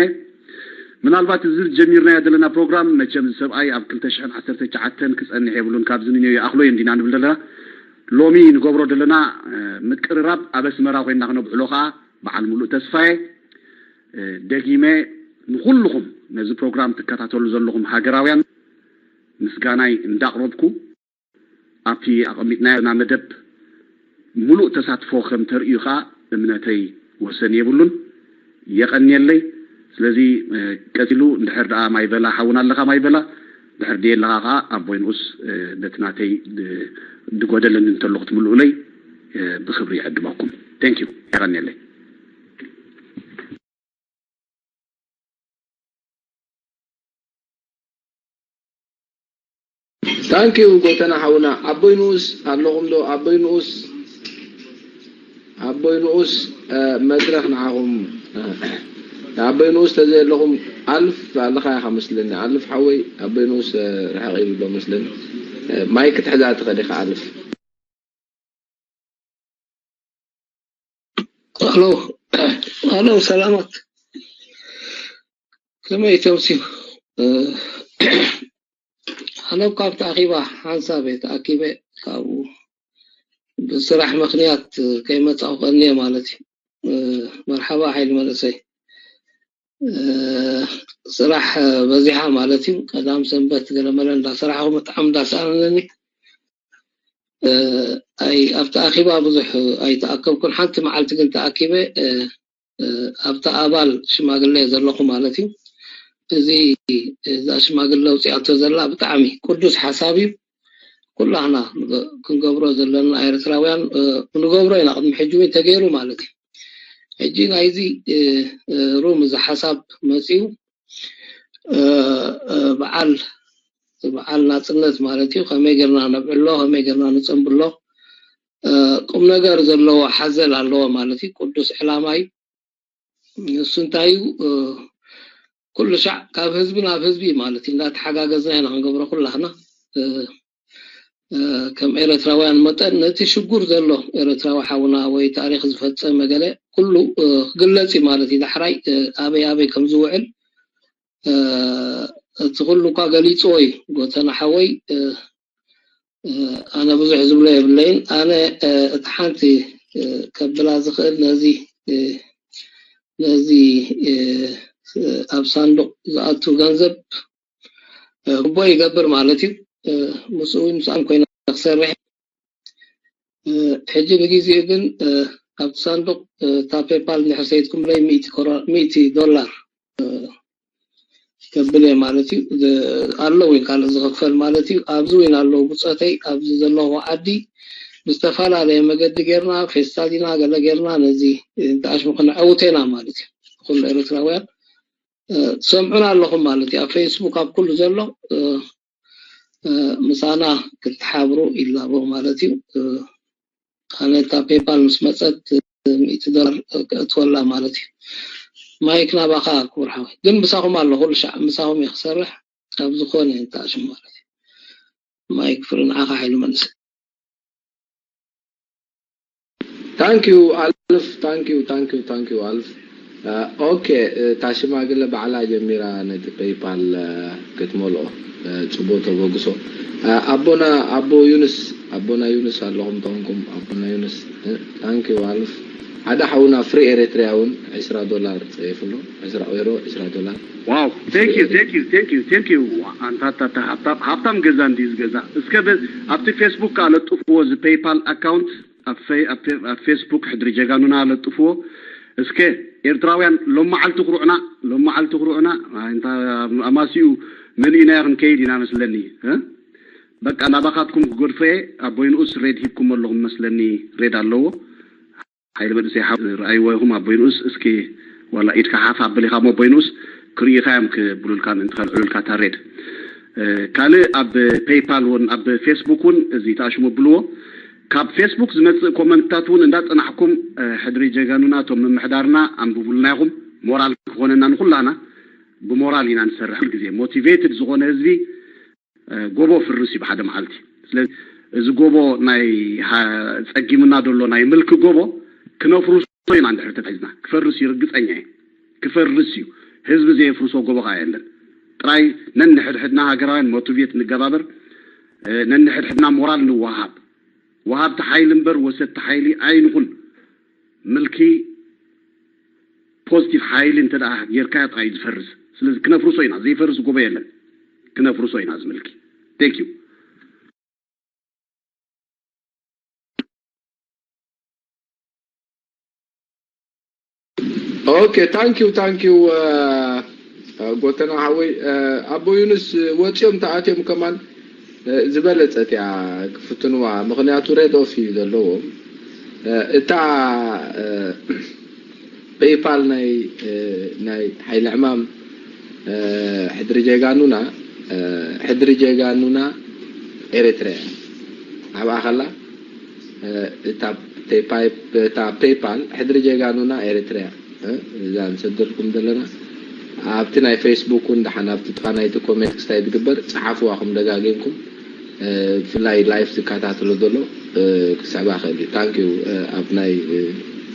ምናልባት እዚ ጀሚርናዮ ዘለና ፕሮግራም መቸም እዚ ሰብኣይ ኣብ ክልተ ሽሕን ዓሰርተ ትሽዓተን ክጸንሕ የብሉን ካብዚ ንንዮ ይኣኽሎ እየ እንዲና ንብል ዘለና። ሎሚ ንገብሮ ዘለና ምቅርራብ ኣብ ኣስመራ ኮይንና ክነብዕሎ ከኣ በዓል ሙሉእ ተስፋየ። ደጊመ ንኹልኹም ነዚ ፕሮግራም ትከታተሉ ዘለኹም ሃገራውያን ምስጋናይ እንዳቕረብኩ ኣብቲ ኣቐሚጥናዮ ዘለና መደብ ሙሉእ ተሳትፎ ከም ተርእዩ ከኣ እምነተይ ወሰን የብሉን። የቐንየለይ። ስለዚ ቀጺሉ እንድሕር ደኣ ማይበላ ሓውና ኣለኻ ማይበላ ድሕር ድየ ኣለኻ ከዓ ኣቦይ ንኡስ ነቲ ናተይ ድጎደለኒ እንተሎ ክትምልኡለይ ብክብሪ ይዕድመኩም። Thank you። የቐንየለይ። Thank you ጎተና ሓውና። ኣቦይ ንኡስ ኣለኹም ዶ? ኣቦይ ንኡስ ኣቦይ ንኡስ መድረኽ ንዓኹም። ኣቦይ ንኡስ ተዘየለኹም ኣልፍ ኣለኻ ኢኻ መስለኒ። ኣልፍ ሓወይ ኣቦይ ንኡስ ርሕቕ ኢሉ ኣሎ መስለኒ። ማይክ ክትሕዛ ትኽእል ኢኻ ኣልፍ። ሄሎ ሄሎ፣ ሰላማት ከመይ ተምስዩ? ኣነ ካብቲ ኣኺባ ሓንሳብ እየ ተኣኪበ። ካብኡ ብስራሕ ምኽንያት ከይመጻኹ ቀንየ ማለት እዩ። መርሓባ ሓይሊ መንእሰይ። ስራሕ በዚሓ ማለት እዩ። ቀዳም ሰንበት ገለመለ እንዳሰራሕኹ ብጣዕሚ እንዳሰኣነኒ ኣይ ኣብቲ ኣኺባ ብዙሕ ኣይተኣከብኩን። ሓንቲ መዓልቲ ግን ተኣኪበ ኣብቲ ኣባል ሽማግለ ዘለኹ ማለት እዩ። እዚ እዛ ሽማግለ ውፅኣቶ ዘላ ብጣዕሚ ቅዱስ ሓሳብ እዩ። ኩላህና ክንገብሮ ዘለና ኤርትራውያን ክንገብሮ ኢና። ቅድሚ ሕጂ እውን ተገይሩ ማለት እዩ። ሕጂ ናይዚ ሩም እዚ ሓሳብ መፂኡ በዓል በዓል ናፅነት ማለት እዩ። ከመይ ጌርና ነብዕሎ፣ ከመይ ጌርና ንፀንብሎ ቁም ነገር ዘለዎ ሓዘል ኣለዎ ማለት እዩ። ቅዱስ ዕላማ እዩ። ንሱ እንታይ እዩ? ኩሉ ሻዕ ካብ ህዝቢ ናብ ህዝቢ ማለት እዩ እንዳተሓጋገዝና ኢና ክንገብሮ ኩላህና። ከም ኤረትራውያን መጠን ነቲ ሽጉር ዘሎ ኤረትራዊ ሓውና ወይ ታሪኽ ዝፈጸመ ገለ ኩሉ ክግለጽ እዩ ማለት እዩ። ዳሕራይ ኣበይ ኣበይ ከም ዝውዕል እቲ ኩሉ እኳ ገሊጽዎ እዩ ጎተና ሓወይ። ኣነ ብዙሕ ዝብሎ የብለይን። ኣነ እቲ ሓንቲ ከብላ ዝኽእል ነዚ ነዚ ኣብ ሳንዱቕ ዝኣቱ ገንዘብ ግቦ ይገብር ማለት እዩ። ምስኡ እውን ምስኣም ኮይነ ክሰርሕ ሕጂ ንግዜኡ ግን ኣብቲ ሳንዱቕ እታ ፔፓል እንድሕር ሰይድኩምለይ ሚእቲ ዶላር ከብል እየ ማለት እዩ። ኣለዉ ካልእ ዝኽፈል ማለት እዩ። ኣብዚ እውን ኣለዉ ብፆተይ ኣብዚ ዘለኹ ዓዲ ብዝተፈላለየ መገዲ ጌርና ፌስታል ኢና ገለ ጌርና ነዚ እንተኣሽሙ ክነዐውት ኢና ማለት እዩ። ኩሉ ኤርትራውያን ትሰምዑና ኣለኹም ማለት እዩ። ኣብ ፌስቡክ ኣብ ኩሉ ዘሎ ምሳና ክትሓብሩ ይላቦ ማለት እዩ። ኣነ እታ ፔፓል ምስ መፀት ሚእቲ ዶላር ክእትወላ ማለት እዩ። ማይክ ናባኻ ክቡር ሓወይ። ግን ምሳኹም ኣሎ ኩሉ ሻዕ ምሳኹም እየ ክሰርሕ ኣብ ዝኾነ እንተኣሽሙ ማለት እዩ። ማይክ ፍሪ ንዓኻ ሓይሉ መንእሰይ። Thank you ኣልፍ thank you thank you thank you ኣልፍ ኦኬ እታ ሽማግለ ባዕላ ጀሚራ ነቲ ፔይፓል ክትመልኦ ጽቡቅ ተበግሶ ኣቦና ኣቦ ዩንስ ኣቦና ዩንስ ኣለኹም ተኾንኩም ኣቦና ዩንስ thank you ኣልፍ ሓደ ሓውና ፍሪ ኤሪትሪያ እውን ዕስራ ዶላር ጸይፍሉ ዕስራ ኤሮ ዕስራ ዶላር Wow, thank you, thank you, thank you, thank you. ኣንታታታ ሃብታም ገዛ እንዲ ዝገዛ እስከ ኣብቲ ፌስቡክ ኣለጥፍዎ እዚ ፔይፓል ኣካውንት ኣብ ፌስቡክ ሕድሪ ጀጋኑና ኣለጥፍዎ እስከ ኤርትራውያን ሎም መዓልቲ ክሩዕና ሎም መዓልቲ ክሩዕና ኣማሲኡ መሊእናዮ ክንከይድ ኢና መስለኒ በቃ ናባኻትኩም ክገድፎ እየ ኣቦይ ንኡስ ሬድ ሂብኩም ኣለኹም መስለኒ ሬድ ኣለዎ ሓይሊ መንእሰይ ሓው ርኣይዎ ኢኹም ኣቦይ ንኡስ እስኪ ዋላ ኢድካ ሓፍ ኣብሊኻ እሞ ኣቦይ ንኡስ ክርእዩኻ እዮም ክብሉልካ ምእንቲ ከልዕሉልካ እታ ሬድ ካልእ ኣብ ፔይፓል እውን ኣብ ፌስቡክ እውን እዚ ተኣሽሙ ኣብልዎ ካብ ፌስቡክ ዝመፅእ ኮመንትታት እውን እንዳፀናሕኩም ሕድሪ ጀጋኑና እቶም ምምሕዳርና ኣንብቡልና ኢኹም ሞራል ክኾነና ንኩላና ብሞራል ኢና ንሰርሕ ግዜ ሞቲቬትድ ዝኾነ ህዝቢ ጎቦ ፍርስ እዩ ብሓደ መዓልቲ ስለዚ እዚ ጎቦ ናይ ፀጊምና ዘሎ ናይ ምልኪ ጎቦ ክነፍርሶ ኢና እንድሕር ተታሒዝና ክፈርስ እዩ ርግፀኛ እየ ክፈርስ እዩ ህዝቢ ዘየፍርሶ ጎቦ ከዓ የለን ጥራይ ነንሕድሕድና ሃገራውያን ሞቲቬት ንገባበር ነንሕድሕድና ሞራል ንወሃብ ወሃብቲ ሓይሊ እምበር ወሰድቲ ሓይሊ ኣይንኹን ምልኪ ፖዚቲቭ ሓይሊ እንተ ጌርካዮ ጥራይ ዝፈርስ ስለዚ ክነፍርሶ ኢና ዘይፈርስ ጎቦ የለን ክነፍርሶ ኢና ዝምልኪ thank you okay thank you thank you ጎተና ሓወይ፣ ኣቦ ዩኑስ ወፂኦም ተኣትዮም ከማን ዝበለፀት እያ ክፍትንዋ። ምክንያቱ ሬድ ኦፍ እዩ ዘለዎም። እታ ፔይፓል ናይ ናይ ሓይሊ ዕማም ሕድሪ ጀጋኑና፣ ሕድሪ ጀጋኑና ኤርትራ እያ። ኣብኣ ከላ እታ ፔይፓል ሕድሪ ጀጋኑና ኤርትራ እያ። እዛ ንሰደልኩም ዘለና ኣብቲ ናይ ፌስቡክ እውን ደሓን ኣብቲ ጥቃ ናይቲ ኮሜንት ክስታይ ትግበር፣ ጸሓፍዋ ኹም ደጋጊምኩም። ብፍላይ ላይፍ ዝከታተሎ ዘሎ ክስዕባ ክእል እዩ። ታንክ ዩ። ኣብ ናይ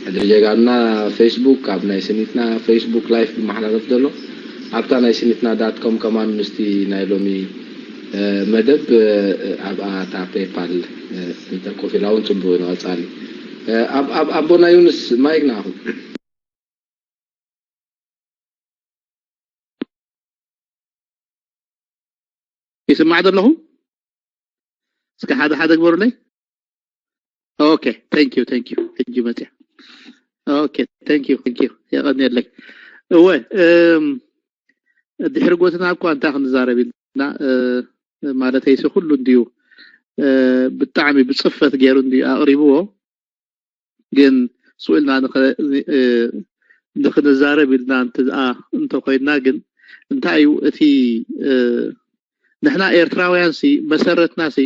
ሕድሪ ጀጋኑና ፌስቡክ፣ ኣብ ናይ ስኒትና ፌስቡክ ላይፍ ዝመሓላለፍ ዘሎ ኣብታ ናይ ስኒትና ዳት ኮም ከማን ምስቲ ናይ ሎሚ መደብ ኣብኣ እታ ፔይፓል እንተኮፍ ኢላ እውን ጽቡቅ እዩ ንቐጻሊ። ኣቦና ዩንስ ማይክ ንዓኹም። ይስማዕ ዘለኹ? እስከ ሓደ ሓደ ግበሩለይ። ኦኬ፣ thank you thank you። ሕጂ መፅያ። ኦኬ፣ thank you thank you። የቐንየለይ። እወ፣ ድሕሪ ጎትና እኳ እንታይ ክንዛረብ ኢልና፣ ማለተይሲ ኩሉ እንድዩ ብጣዕሚ ብፅፈት ገይሩ እንድዩ ኣቕሪብዎ። ግን ስቕ ኢልና ንኽንዛረብ ኢልና እንተኮይንና ግን እንታይ እዩ እቲ ንሕና ኤርትራውያን ሲ መሰረትና ሲ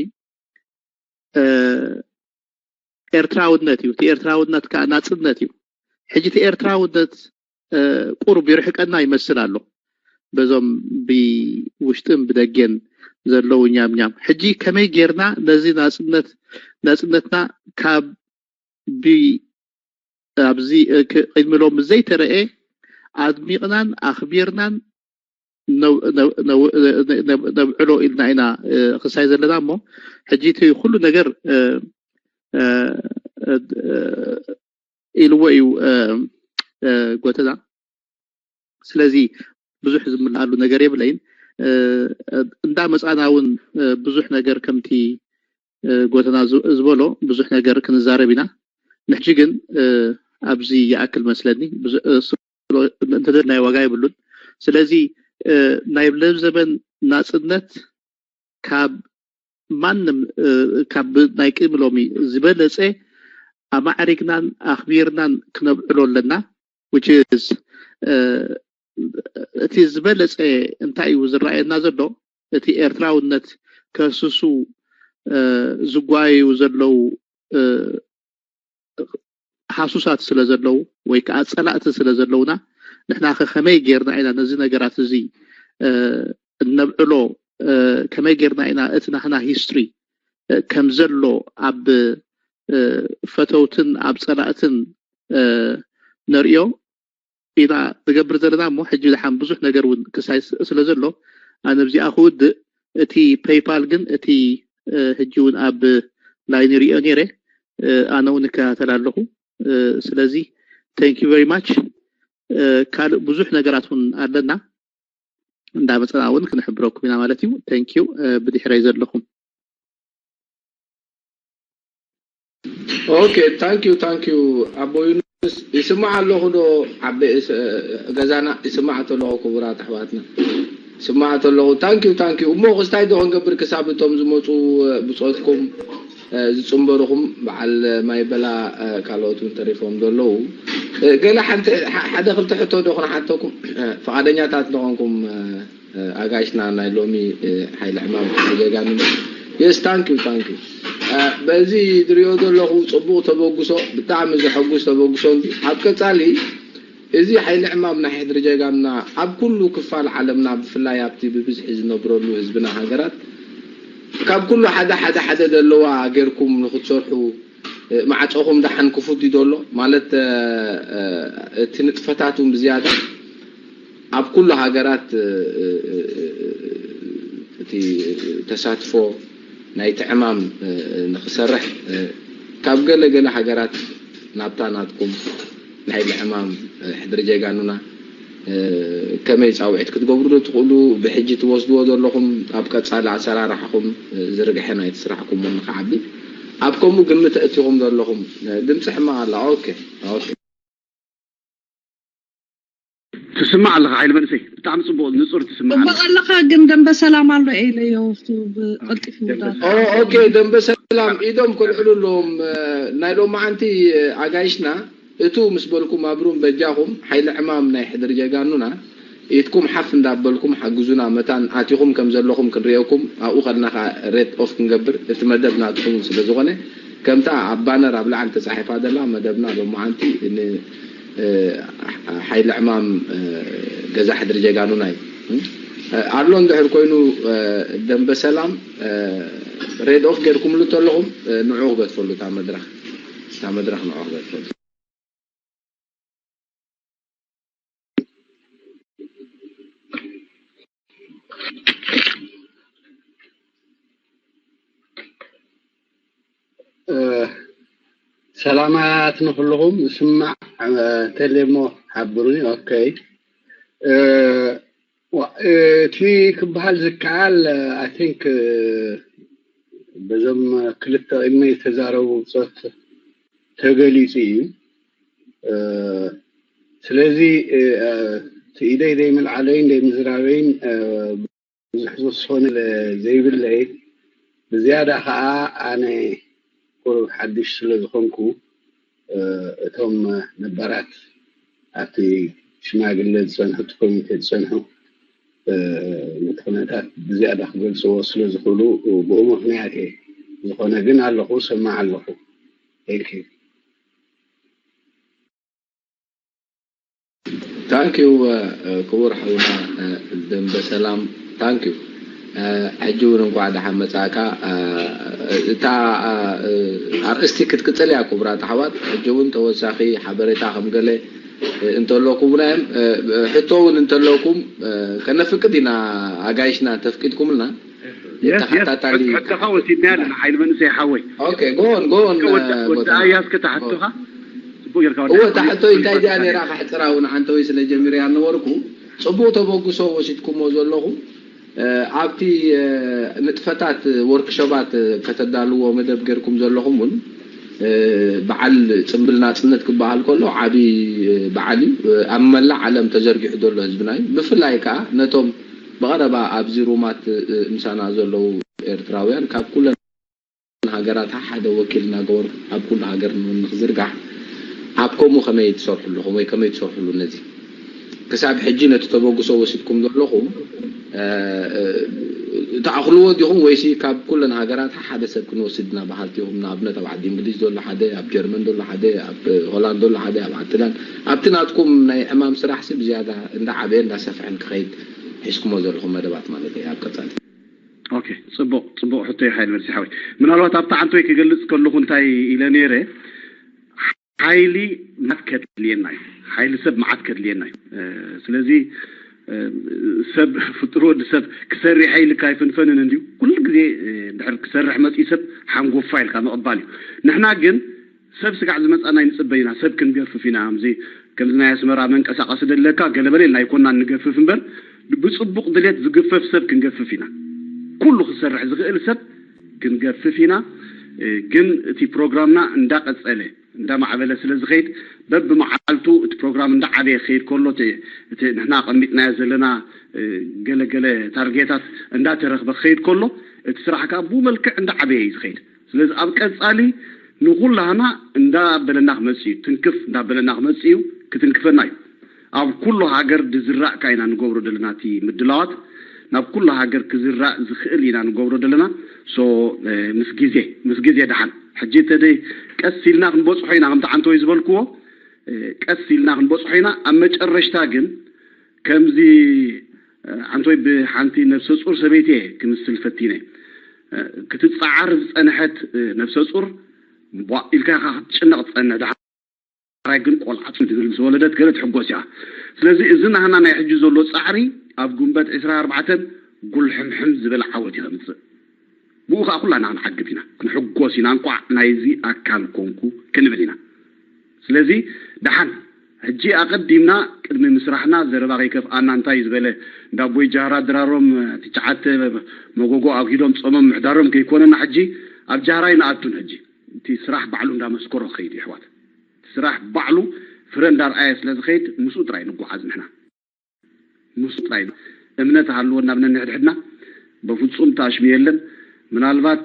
ኤርትራውነት እዩ። እቲ ኤርትራውነት ከዓ ናጽነት እዩ። ሕጂ እቲ ኤርትራውነት ቁሩብ ይርሕቀና ይመስል ኣሎ በዞም ብውሽጥን ብደገን ዘለዉ ኛምኛም። ሕጂ ከመይ ጌርና ነዚ ናጽነት ናጽነትና ካብ ብ ኣብዚ ቅድሚ ሎሚ ዘይተረኤ ኣድሚቕናን ኣኽቢርናን ነብዕሎ ኢልና ኢና ክሳይ ዘለና እሞ ሕጂ እቲ ኩሉ ነገር ኢልዎ እዩ ጎተና። ስለዚ ብዙሕ ዝምልኣሉ ነገር የብለይን። እንዳመፃና እውን ብዙሕ ነገር ከምቲ ጎተና ዝበሎ ብዙሕ ነገር ክንዛረብ ኢና። ንሕጂ ግን ኣብዚ ይኣክል መስለኒ። እንተደልናዮ ዋጋ የብሉን። ስለዚ ናይ ለዘበን ናፅነት ካብ ማንም ካብ ናይ ቅድሚ ሎሚ ዝበለፀ ኣማዕሪግናን ኣኽቢርናን ክነብዕሎ ኣለና። Which is እቲ ዝበለፀ እንታይ እዩ ዝረኣየና ዘሎ? እቲ ኤርትራውነት ከህስሱ ዝጓየዩ ዘለዉ ሃሱሳት ስለ ዘለዉ ወይ ከዓ ፀላእቲ ስለ ዘለዉና ንሕና ከ ከመይ ጌርና ኢና ነዚ ነገራት እዚ እነብዕሎ? ከመይ ጌርና ኢና እቲ ናህና ሂስትሪ ከም ዘሎ ኣብ ፈተውትን ኣብ ፀላእትን ነርእዮ ኢና ንገብር ዘለና እሞ ሕጂ ደሓን ብዙሕ ነገር እውን ክሳይ ስለ ዘሎ ኣነ ኣብዚኣ ክውድእ። እቲ ፔይፓል ግን እቲ ሕጂ እውን ኣብ ላይን ይሪኦ ነይረ ኣነ እውን እከታተል ኣለኹ። ስለዚ thank you very much። ካልእ ብዙሕ ነገራት እውን ኣለና እንዳመፀና እውን ክንሕብረኩም ኢና ማለት እዩ። Thank you። ብድሕረይ ዘለኹም Okay thank you thank you። ኣቦ ዩኑስ ይስማዕ ኣለኹ ዶ? ዓበ ገዛና ይስማዕ ተለኹ ክቡራት ኣሕዋትና ይስማዕ ተለኹ። Thank you thank you። እሞ ክስታይ ዶ ክንገብር ክሳብ እቶም ዝመፁ ብፆትኩም ዝፅንበርኹም በዓል ማይበላ ካልኦት እውን ተሪፎም ዘለዉ ገለ ሓንቲ ሓደ ክልተ ሕቶ ዶ ክንሓተኩም ፍቓደኛታት ንኾንኩም ኣጋይሽና ናይ ሎሚ ሓይሊ ዕማም ጌጋኒ። Yes thank you thank you። በዚ ዝሪኦ ዘለኹ ፅቡቕ ተበግሶ ብጣዕሚ ዘሐጉስ ተበግሶ እንዲ ኣብ ቀፃሊ እዚ ሓይሊ ዕማም ናይ ሕድሪ ጀጋኑና ኣብ ኩሉ ክፋል ዓለምና ብፍላይ ኣብቲ ብብዝሒ ዝነብረሉ ህዝብና ሃገራት ካብ ኩሉ ሓደ ሓደ ሓደ ዘለዋ ጌርኩም ንክትሰርሑ ማዕፆኹም ደሓን ክፉት እዩ ዘሎ ማለት እቲ ንጥፈታት እውን ብዝያዳ ኣብ ኩሉ ሃገራት እቲ ተሳትፎ ናይቲ ዕማም ንክሰርሕ ካብ ገለ ገለ ሃገራት ናብታ ናትኩም ናይ ዕማም ሕድሪ ጀጋኑና ከመይ ፃውዒት ክትገብሩ ዶ ትኽእሉ? ብሕጂ ትወስድዎ ዘለኹም ኣብ ቀፃሊ ኣሰራርሓኹም ዝርግሐ ናይቲ ስራሕኩም እውን ንክዓቢ ኣብ ከምኡ ግምት ኣእቲኹም ዘለኹም ድምፂ ሕማቕ ኣላ። ኦኬ ኦኬ። እቲ ትስማዕ ኣለኻ ሓይሊ መንእሰይ፣ ብጣዕሚ ጽቡቕ ንጹር ትስማዕ ኣለኻ። ጽቡቕ ኣለኻ፣ ግን ደንበ ሰላም ኣሎ ኢለዮ፣ ኣብቲ ብቐልጢፉ ደንበ ውዳት። ሰላም። ኦ፣ ኦኬ፣ ደንበ ሰላም ኢዶም ከልዕሉ ኣለዎም። እ፣ ናይ ሎማዓንቲ፣ እ፣ ኣጋይሽና እቱ ምስ በልኩም ኣብሩን በጃኹም ሓይሊ ዕማም ናይ ሕድሪ ጀጋኑና ኢድኩም ሓፍ እንዳበልኩም ሓግዙና። መታን ኣቲኹም ከም ዘለኹም ክንሪኦኩም ኣብኡ ከለና ኸኣ ሬት ኦፍ ክንገብር እቲ መደብ ናትኩም ስለ ዝኾነ ከምታ ኣብ ባነር ኣብ ላዕሊ ተጻሒፋ ዘላ መደብና ሎማዓንቲ ን እ፣ ሓይሊ ዕማም፣ እ፣ ገዛ ሕድሪ ጀጋኑና እዩ። እ፣ ኣሎ እንድሕር ኮይኑ፣ እ፣ ደንበ ሰላም፣ እ፣ ሬድ ኦፍ ጌርኩምሉ ተለኹም፣ እ፣ ንዑ ክገድፈሉ እታ መድረኽ፣ እታ መድረኽ ንዑ ክገድፈሉ። እ፣ ሰላማት ንኹልኹም። ስማዕ፣ እ፣ ተሌሞ ሓብሩኒ። ኦኬ። እ፣ ዋ-፣ እ፣ እቲ ክበሃል ዝከኣል፣ እ፣ I think፣ እ፣ በዞም ክልተ ቅድሚ ዝተዛረቡ ብጾት ተገሊጹ እዩ። እ፣ ስለዚ፣ እ፣ እ፣ እቲ ኢደይ ዘይምልዓለይን ዘይምዝራበይን፣ እ፣ ብዙሕ ዝውሰነ ዘይብለይ፣ ብዝያዳ ኸኣ ኣነ ቁሩብ ሓድሽ ስለ ዝኾንኩ፣ እ፣ እቶም ነባራት ኣብቲ ሽማግለ ዝጸንሑ፣ እቲ ኮሚቴ ዝጸንሑ፣ እ፣ ነቲ ኩነታት ብዝያዳ ክገልጽዎ ስለ ዝኽእሉ፣ ብኡ ምኽንያት እየ። ዝኾነ ግን ኣለኹ፣ ሰማዕ ኣለኹ። Thank you። ታንኪዩ ክቡር ሓውና ደንበ ሰላም፣ ታንኪዩ። ሕጂ እውን እንኳዕ ደሓን መጻእካ። እታ ኣርእስቲ ክትቅጽል እያ ክቡራት ኣሕዋት። ሕጂ እውን ተወሳኺ ሓበሬታ ከም ገለ እንተሎ ክቡና እዮም። ሕቶ እውን እንተለኩም ከነፍቅድ ኢና፣ ኣጋይሽና እንተፍቂድኩምልና። ሕቶኻ ወሲድና ኣለና ሓይሊ መንእሰይ ሓወይ። ጎን ጎን ወዲ ኣያስ ከተሓቶኻ ጽቡቅ ጌርካ። እወ፣ እታ ሕቶይ እንታይ እዚኣ ነይራ ከሕጽራ እውን ዓንተወይ ስለ ጀሚረያ ነበርኩ። ጽቡቅ ተበግሶ ወሲድኩሞ ዘለኹም። ኣብቲ ንጥፈታት ወርክሾባት ከተዳልዎ መደብ ጌርኩም ዘለኹም እውን በዓል ጽምብል ናጽነት ክበሃል ከሎ ዓቢ በዓል እዩ። ኣብ መላእ ዓለም ተዘርጊሑ ዘሎ ህዝብና እዩ። ብፍላይ ከኣ ነቶም ብቐረባ ኣብዚ ሩማት ምሳና ዘለዉ ኤርትራውያን ካብ ኩለን ሃገራት ሓደ ወኪል እናገበሩ ኣብ ኩሉ ሃገር ንክዝርጋሕ ኣብ ከምኡ ከመይ ትሰርሑ ኣለኹም ወይ ከመይ ትሰርሕሉ ነዚ ክሳብ ሕጂ ነቲ ተበግሶ ወሲድኩም ዘለኹም ትኣኽልዎ ዲኹም ወይሲ ካብ ኩለን ሃገራት ሓደ ሰብ ክንወስድ ኢና በሃልቲ ኢኹም? ንኣብነት ኣብ ዓዲ እንግሊዝ ዘሎ ሓደ፣ ኣብ ጀርመን ዘሎ ሓደ፣ ኣብ ሆላንድ ዘሎ ሓደ፣ ኣብ ዓዲ ላን ኣብቲ ናትኩም ናይ ዕማም ስራሕሲ ብዝያዳ እንዳዓበየ እንዳሰፍሐን ክኸይድ ሒዝኩሞ ዘለኹም መደባት ማለት እዩ ኣብ ቀጻሊ። ኦኬ፣ ጽቡቕ ጽቡቕ ሕቶ እዩ ሓይል መልሲ ሓወይ። ምናልባት ኣብታ ዓንተወይ ክገልጽ ከለኹ እንታይ ኢለ ነይረ፣ ሓይሊ መዓት ከድልየና እዩ። ሓይሊ ሰብ መዓት ከድልየና እዩ። ስለዚ ሰብ ፍጡር ወዲ ሰብ ክሰርሕ ሓይሊ ካይፍንፈንን እንዲሁ ኩሉ ግዜ ድሕር ክሰርሕ መጽኡ ሰብ ሓንጎፋ ኢልካ ምቕባል እዩ። ንሕና ግን ሰብ ስጋዕ ዝመጻና ይንጽበ ኢና። ሰብ ክንገፍፍ ኢና። ከምዚ ከምዚ ናይ ኣስመራ መንቀሳቐሲ ደለካ ገለበለ ኢልና ኣይኮናን ንገፍፍ እምበር ብጽቡቕ ድሌት ዝግፈፍ ሰብ ክንገፍፍ ኢና። ኩሉ ክሰርሕ ዝኽእል ሰብ ክንገፍፍ ኢና። ግን እቲ ፕሮግራምና እንዳቐጸለ እንዳማዕበለ ስለ ዝኸይድ በብመዓልቱ እቲ ፕሮግራም እንዳዓበየ ክኸይድ ከሎ እቲ ንሕና ኣቐሚጥናዮ ዘለና ገለገለ ታርጌታት እንዳተረኽበ ክኸይድ ከሎ እቲ ስራሕ ከዓ ብኡ መልክዕ እንዳዓበየ እዩ ዝኸይድ። ስለዚ ኣብ ቀጻሊ ንኹላህና እንዳበለና ክመጽእ እዩ፣ ትንክፍ እንዳበለና ክመጽእ እዩ፣ ክትንክፈና እዩ። ኣብ ኩሉ ሃገር ድዝራእ ካ ኢና ንገብሮ ዘለና እቲ ምድላዋት፣ ናብ ኩሉ ሃገር ክዝራእ ዝኽእል ኢና ንገብሮ ዘለና። ሶ ምስ ግዜ ምስ ግዜ ደሓን ሕጂ ተደይ ቀስ ኢልና ክንበጽሖ ኢና፣ ከምቲ ዓንተወይ ዝበልክዎ ቀስ ኢልና ክንበጽሖ ኢና። ኣብ መጨረሽታ ግን ከምዚ ዓንተወይ ብሓንቲ ነብሰ ጹር ሰበይቲ እየ ክምስል ፈቲነ። ክትጸዓር ዝጸንሐት ነብሰ ጹር ቧእ ኢልካ ኢኻ ክትጭነቕ ትጸንሕ። ዳሕራይ ግን ቆልዓ ጽምዲ ዝብል ምስ ወለደት ገለ ትሕጎስ እያ። ስለዚ እዚ ናህና ናይ ሕጂ ዘሎ ጻዕሪ ኣብ ጉንበት ዕስራ ኣርባዕተን ጉልሕምሕም ዝበለ ዓወት እዩ ከምጽእ። ብኡ ከዓ ኩላና ክንዓግብ ኢና፣ ክንሕጎስ ኢና፣ እንቋዕ ናይዚ ኣካል ኮንኩ ክንብል ኢና። ስለዚ ደሓን ሕጂ ኣቐዲምና ቅድሚ ምስራሕና ዘረባ ከይከፍኣና እንታይ ዝበለ ዳቦይ ጃህራ ድራሮም ትሽዓተ መጎጎ ኣውሂዶም ጸሞም ምሕዳሮም ከይኮነና ሕጂ ኣብ ጃህራ ኣይንኣቱን። ሕጂ እቲ ስራሕ ባዕሉ እንዳመስከሮ ክኸይድ እዩ ኣሕዋት። እቲ ስራሕ ባዕሉ ፍረ እንዳርኣየ ስለ ዝኸይድ ምስኡ ጥራይ ንጓዓዝ ንሕና። ንሱ ጥራይ እምነት ሃልወና ብነንሕድሕድና። በፍጹም ታሽሚ የለን። ምናልባት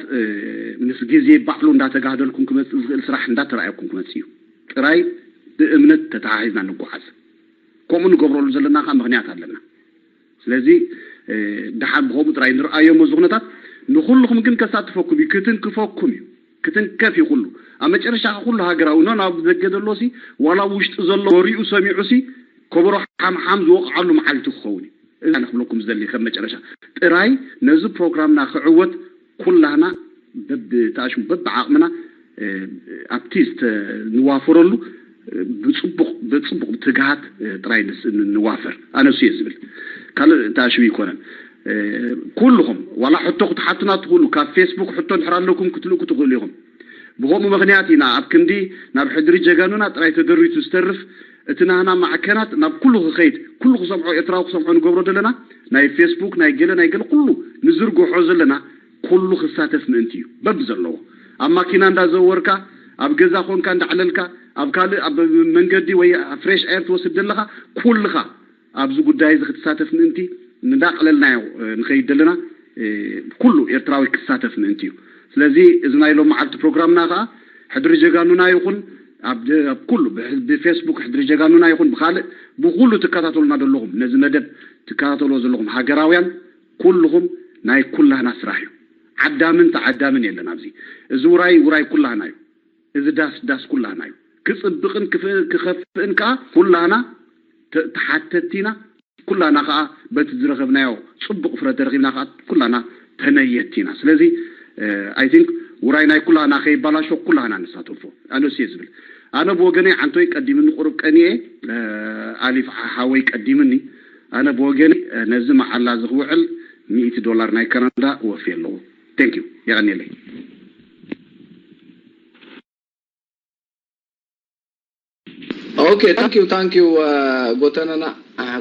ምስ ግዜ ባዕሉ እንዳተጋህደልኩም ክመጽእ ዝኽእል ስራሕ እንዳተራእየኩም ክመጽእ እዩ። ጥራይ ብእምነት ተተሓሒዝና ንጓዓዝ። ከምኡ ንገብረሉ ዘለና ከዓ ምኽንያት ኣለና። ስለዚ ደሓን ብኸምኡ ጥራይ ንርኣዮ። እዚ ኩነታት ንኹልኹም ግን ከሳትፈኩም እዩ፣ ክትንክፈኩም እዩ፣ ክትንከፍ እዩ ኩሉ። ኣብ መጨረሻ ኩሉ ሃገራዊ ኖ ናብ ደገ ዘሎ ሲ ዋላ ውሽጢ ዘሎ ወሪኡ ሰሚዑ ሲ ከበሮ ሓምሓም ዝወቕዓሉ መዓልቲ ክኸውን እዩ። እዛ ንክብለኩም ዝደሊ ከም መጨረሻ ጥራይ ነዚ ፕሮግራምና ክዕወት ኩላህና በብታሽሙ በብዓቕምና ኣብቲ ንዋፈረሉ ብፅቡቕ ብፅቡቕ ትግሃት ጥራይ ንዋፈር። ኣነሱ እየ ዝብል ካልእ ታሽሙ ይኮነን። ኩልኹም ዋላ ሕቶ ክትሓቱና ትኽእሉ፣ ካብ ፌስቡክ ሕቶ እንድሕር ኣለኩም ክትልእኩ ትኽእሉ ኢኹም። ብኸምኡ ምኽንያት ኢና ኣብ ክንዲ ናብ ሕድሪ ጀጋኑና ጥራይ ተደሪቱ ዝተርፍ እቲ ናህና ማዕከናት ናብ ኩሉ ክኸይድ፣ ኩሉ ክሰምዖ፣ ኤርትራዊ ክሰምዖ ንገብሮ ዘለና ናይ ፌስቡክ ናይ ገለ ናይ ገለ ኩሉ ንዝርግሖ ዘለና ኩሉ ክሳተፍ ምእንቲ እዩ። በብ ዘለዎ ኣብ ማኪና እንዳዘወርካ፣ ኣብ ገዛ ኮንካ እንዳዕለልካ፣ ኣብ ካልእ ኣብ መንገዲ ወይ ፍሬሽ ኤር ትወስድ ዘለኻ ኩልኻ ኣብዚ ጉዳይ እዚ ክትሳተፍ ምእንቲ እንዳቕለልናዮ ንኸይድ ዘለና ኩሉ ኤርትራዊ ክሳተፍ ምእንቲ እዩ። ስለዚ እዚ ናይ ሎም መዓልቲ ፕሮግራምና ከዓ ሕድሪ ጀጋኑና ይኹን ኣብ ኩሉ ብፌስቡክ ሕድሪ ጀጋኑና ይኹን ብካልእ ብኩሉ ትከታተሉና ዘለኹም ነዚ መደብ ትከታተልዎ ዘለኹም ሃገራውያን ኩልኹም ናይ ኩላህና ስራሕ እዩ። ዓዳምን ተዓዳምን የለን ኣብዚ። እዚ ውራይ ውራይ ኩላህና እዩ። እዚ ዳስ ዳስ ኩላህና እዩ። ክፅብቕን ክኸፍእን ከዓ ኩላህና ተሓተትቲ ኢና። ኩላና ከዓ በቲ ዝረኸብናዮ ፅቡቕ ፍረ ተረኺብና ከዓ ኩላና ተነየትቲ ኢና። ስለዚ ኣይ ቲንክ ውራይ ናይ ኩላና ከይባላሾ ኩላና ንሳተፎ ኣነስ እየ ዝብል። ኣነ ብወገነይ ዓንቶይ ቀዲምኒ ቁሩብ ቀኒኤ ኣሊፍ ሓወይ ቀዲምኒ። ኣነ ብወገነይ ነዚ መዓላ እዚ ክውዕል ሚእቲ ዶላር ናይ ካናዳ ወፊ ኣለዎ። ቴንክ ዩ የቐኒለይ። Okay, thank you, thank you. ጎተናና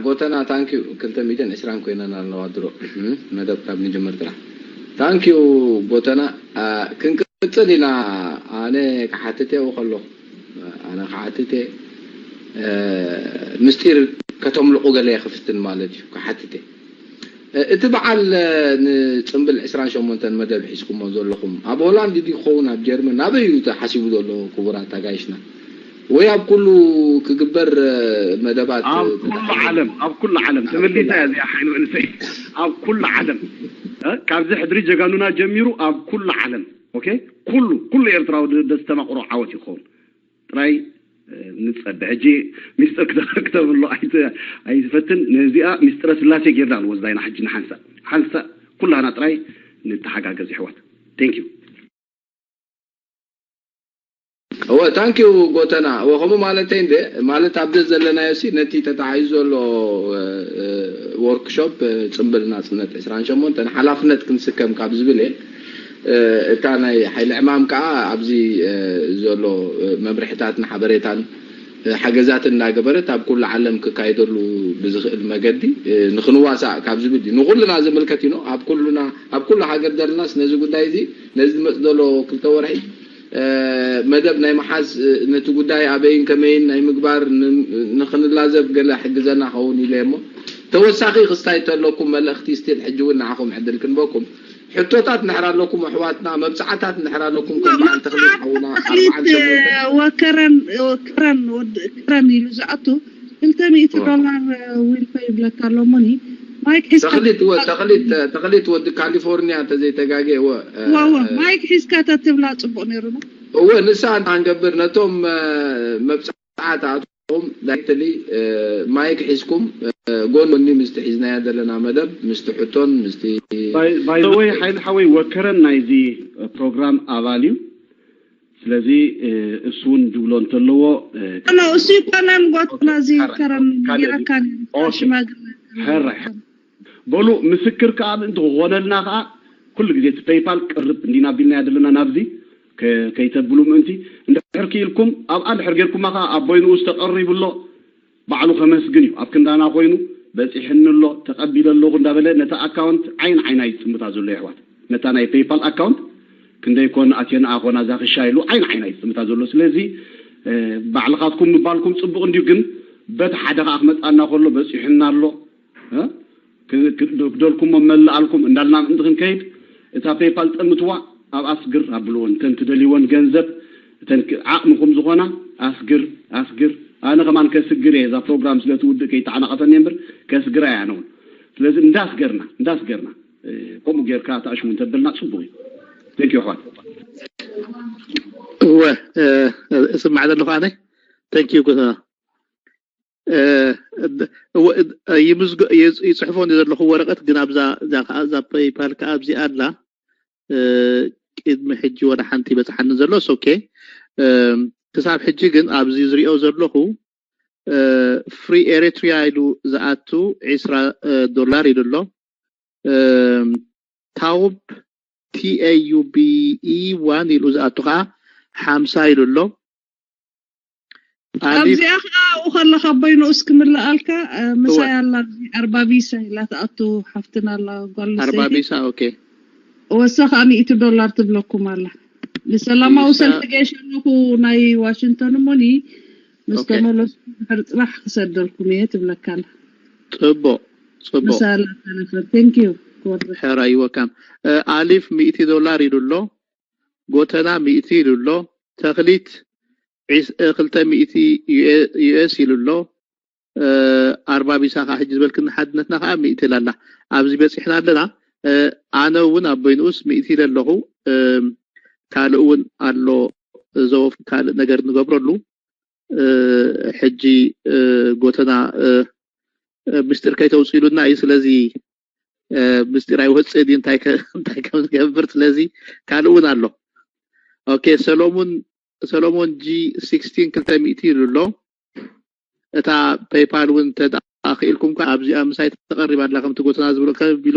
ጎተና thank you። ክልተ ሚእትን ዕስራን ኮይነን ኣለዋ ድሮ መደብ ካብ ንጀምር ጥራሕ። Thank you ጎተና። ክንቅጽል ኢና። ኣነ ክሓትት እየ ከሎ ኣነ ክሓትት እየ ምስጢር ከተምልቑ ገለ ክፍትን ማለት እዩ ክሓትት እየ። እቲ በዓል ንጽምብል ዕስራን ሸሞንተን መደብ ሒዝኩሞ ዘለኹም ኣብ ሆላንድ ድዩ ክኸውን ኣብ ጀርመን ናበይ እዩ ተሓሲቡ ዘሎ? ክቡራት ኣጋይሽና ወይ ኣብ ኩሉ ክግበር መደባት ኣብ ኩሉ ዓለም ኣብ ኩሉ ዓለም ተመሊሳ እያ እዚኣ ሓይሉ መንእሰይ ኣብ ኩሉ ዓለም ካብዚ ሕድሪ ጀጋኑና ጀሚሩ ኣብ ኩሉ ዓለም ኦኬ ኩሉ ኩሉ ኤርትራዊ ደስተማቕሮ ዓወት ይኸውን። ጥራይ ንጸበ ሕጂ ሚስጥር ክተብሎ ኣይትፈትን። ነዚኣ ሚስጥረ ስላሴ ጌርና ንወስዳ ኢና። ሕጂ ንሓንሳእ ሓንሳእ ኩላና ጥራይ ንተሓጋገዝ ይሕዋት። Thank you። እወ ታንኪዩ ጎተና። እወ ከምኡ ማለተይ እንደ ማለት ኣብዚ ዘለናዮ ሲ ነቲ ተታሒዙ ዘሎ ወርክሾፕ ጽምብል ናጽነት ዕስራን ሸሞንተን ሓላፍነት ክንስከም ካብ ዝብል እየ። እታ ናይ ሓይሊ ዕማም ከዓ ኣብዚ ዘሎ መምርሕታትን ሓበሬታን ሓገዛትን እናገበረት ኣብ ኩሉ ዓለም ክካየደሉ ብዝኽእል መገዲ ንክንዋሳእ ካብ ዝብል እዩ። ንኩልና ዝምልከት እዩ። ኣብ ኩሉና ኣብ ኩሉ ሃገር ዘለናስ ነዚ ጉዳይ እዚ ነዚ ዝመፅ ዘሎ ክልተ ወርሒ መደብ ናይ መሓዝ ነቲ ጉዳይ ኣበይን ከመይን ናይ ምግባር ንክንላዘብ ገለ ሕግዘና ኸውን ኢለ እሞ ተወሳኺ ክስታይ ተለኩም መልእኽቲ ስቲል ሕጂ እውን ንዓኹም ዕድል ክንበኩም ሕቶታት እንድሕር ኣለኩም ኣሕዋትና መብፅዓታት እንድሕር ኣለኩም ከም በዓል ተኽሊት ሓውና ኣርባዓን ሸሞንተን ወከረን ወከረን ወድ ከረን ኢሉ ዝኣቱ ክልተ ሚእቲ ዶላር ዊልኮ ይብለካ ኣሎ እሞኒ ማይክ ሒዝካ ተኽሊት ወ ተኽሊት ተኽሊት ወዲ ካሊፎርኒያ እንተዘይተጋገ ወ ወ ወ ማይክ ሒዝካ ተትብላ ፅቡቅ ነይሩ ነው። እወ ንሳ እንታ ክንገብር ነቶም መብፅዓ ተኣትኹም ዳይትሊ ማይክ ሒዝኩም ጎን ጎኒ ምስቲ ሒዝናያ ዘለና መደብ ምስቲ ሕቶን ምስቲ ወይ ሓይሊ ሓወይ ወከረን ናይዚ ፕሮግራም ኣባል እዩ። ስለዚ እሱ እውን ድብሎ እንተለዎ ኖ እሱ ይኮነን ጎትና እዚ ከረን ይረካን ሽማግለ ሕራይ በሉ ምስክር ከዓ ምእንቲ ክኾነልና ከዓ ኩሉ ግዜ እቲ ፔይፓል ቅርብ እንዲና ቢልናያ ዘለና ናብዚ ከይተብሉ ምእንቲ እንድሕር ክኢልኩም ኣብኣ እንድሕር ጌርኩማ ከዓ ኣቦይ ንኡስ ተቐሪቡ ኣሎ ባዕሉ ከመስግን እዩ ኣብ ክንዳና ኮይኑ በፂሕኒ ኣሎ ተቐቢለ ኣለኹ እንዳበለ ነታ ኣካውንት ዓይን ዓይና ይፅምታ ዘሎ የሕዋት ነታ ናይ ፔይፓል ኣካውንት ክንደይ ኮን ኣትየን ኣኾና ዛክሻ ኢሉ ዓይን ዓይና ይፅምታ ዘሎ ስለዚ ባዕልኻትኩም ምባልኩም ፅቡቕ እንድዩ ግን በቲ ሓደ ከዓ ክመፃና ከሎ በፂሑና ኣሎ ክደልኩም መመልኣልኩም እንዳልና ምእንቲ ክንከይድ እታ ፔፓል ጠምትዋ ኣብ ኣስግር ኣብልዎ እተን ትደልይወን ገንዘብ እተን ዓቕምኹም ዝኾና ኣስግር ኣስግር ኣነ ከማን ከስግር እየ እዛ ፕሮግራም ስለ ትውድእ ከይተዓናቐፈኒ እምበር ከስግራ እየ ኣነ እውን ስለዚ እንዳስገርና እንዳስገርና ከምኡ ጌርካ ተኣሽሙ እንተበልና ፅቡቅ እዩ። Thank you ኣሕዋት። እወ እስማዕ ዘለኹ ኣነ thank you ይፅሕፎ ዘለኹ ወረቀት ግን ኣብዛ እዛ ከዓ እዛ ፔይፓል ከዓ ኣብዚኣ ኣላ ቅድሚ ሕጂ ወላ ሓንቲ በፅሓኒ ዘሎ ሶኬ ክሳብ ሕጂ ግን ኣብዚ ዝሪኦ ዘለኹ ፍሪ ኤሪትሪያ ኢሉ ዝኣቱ ዒስራ ዶላር ኢሉ ኣሎ ታውብ ቲኤዩቢኢ ዋን ኢሉ ዝኣቱ ከዓ ሓምሳ ኢሉ ኣሎ ኣብዚኣ ከዓ ኣብኡ ከለካ ኣቦይ ንኡስ ክምልኣልካ ምሳይ ኣላ ኣርባቢሳ ኢላ ትኣቱ ሓፍትና ኣላ ጓል ኣርባቢሳ ኦኬ ወሳ ከዓ ሚእቲ ዶላር ትብለኩም ኣላ ንሰላማዊ ሰልፊ ገይሸ ኣለኩ ናይ ዋሽንግተን እሞኒ ምስ ተመለስኩ ድሕሪ ፅባሕ ክሰደልኩም እየ ትብለካ ኣላ ፅቡቅ ፅቡቅ ምሳይ ኣላ ተለፈ thank you ሕራይ ወካም ኣሊፍ ሚእቲ ዶላር ኢሉ ኣሎ ጎተና ሚእቲ ኢሉ ኣሎ ተክሊት ክልተ ሚእቲ ዩኤስ ኢሉ ኣሎ ኣርባ ቢሳ ከዓ ሕጂ ዝበልክኒ ሓድነትና ከዓ ሚእቲ ኢላ ኣላ ኣብዚ በፂሕና ኣለና ኣነ እውን ኣብ በይንኡስ ሚእቲ ኢለ ኣለኹ ካልእ እውን ኣሎ ዘወፍ ካልእ ነገር ንገብረሉ ሕጂ ጎተና ምስጢር ከይተውፅኢሉና እዩ ስለዚ ምስጢር ኣይወፅእ ድዩ እንታይ እንታይ ከም ዝገብር ስለዚ ካልእ እውን ኣሎ ኦኬ ሰሎሙን ሰሎሞን ጂ ሲክስቲን ክልተ ሚእቲ ይብሉ ኣሎ እታ ፔይፓል እውን ተክኢልኩም ከ ኣብዚኣ ምሳይ ተቐሪባ ኣላ ከምቲ ጎተና ዝብሎ ከቢሉ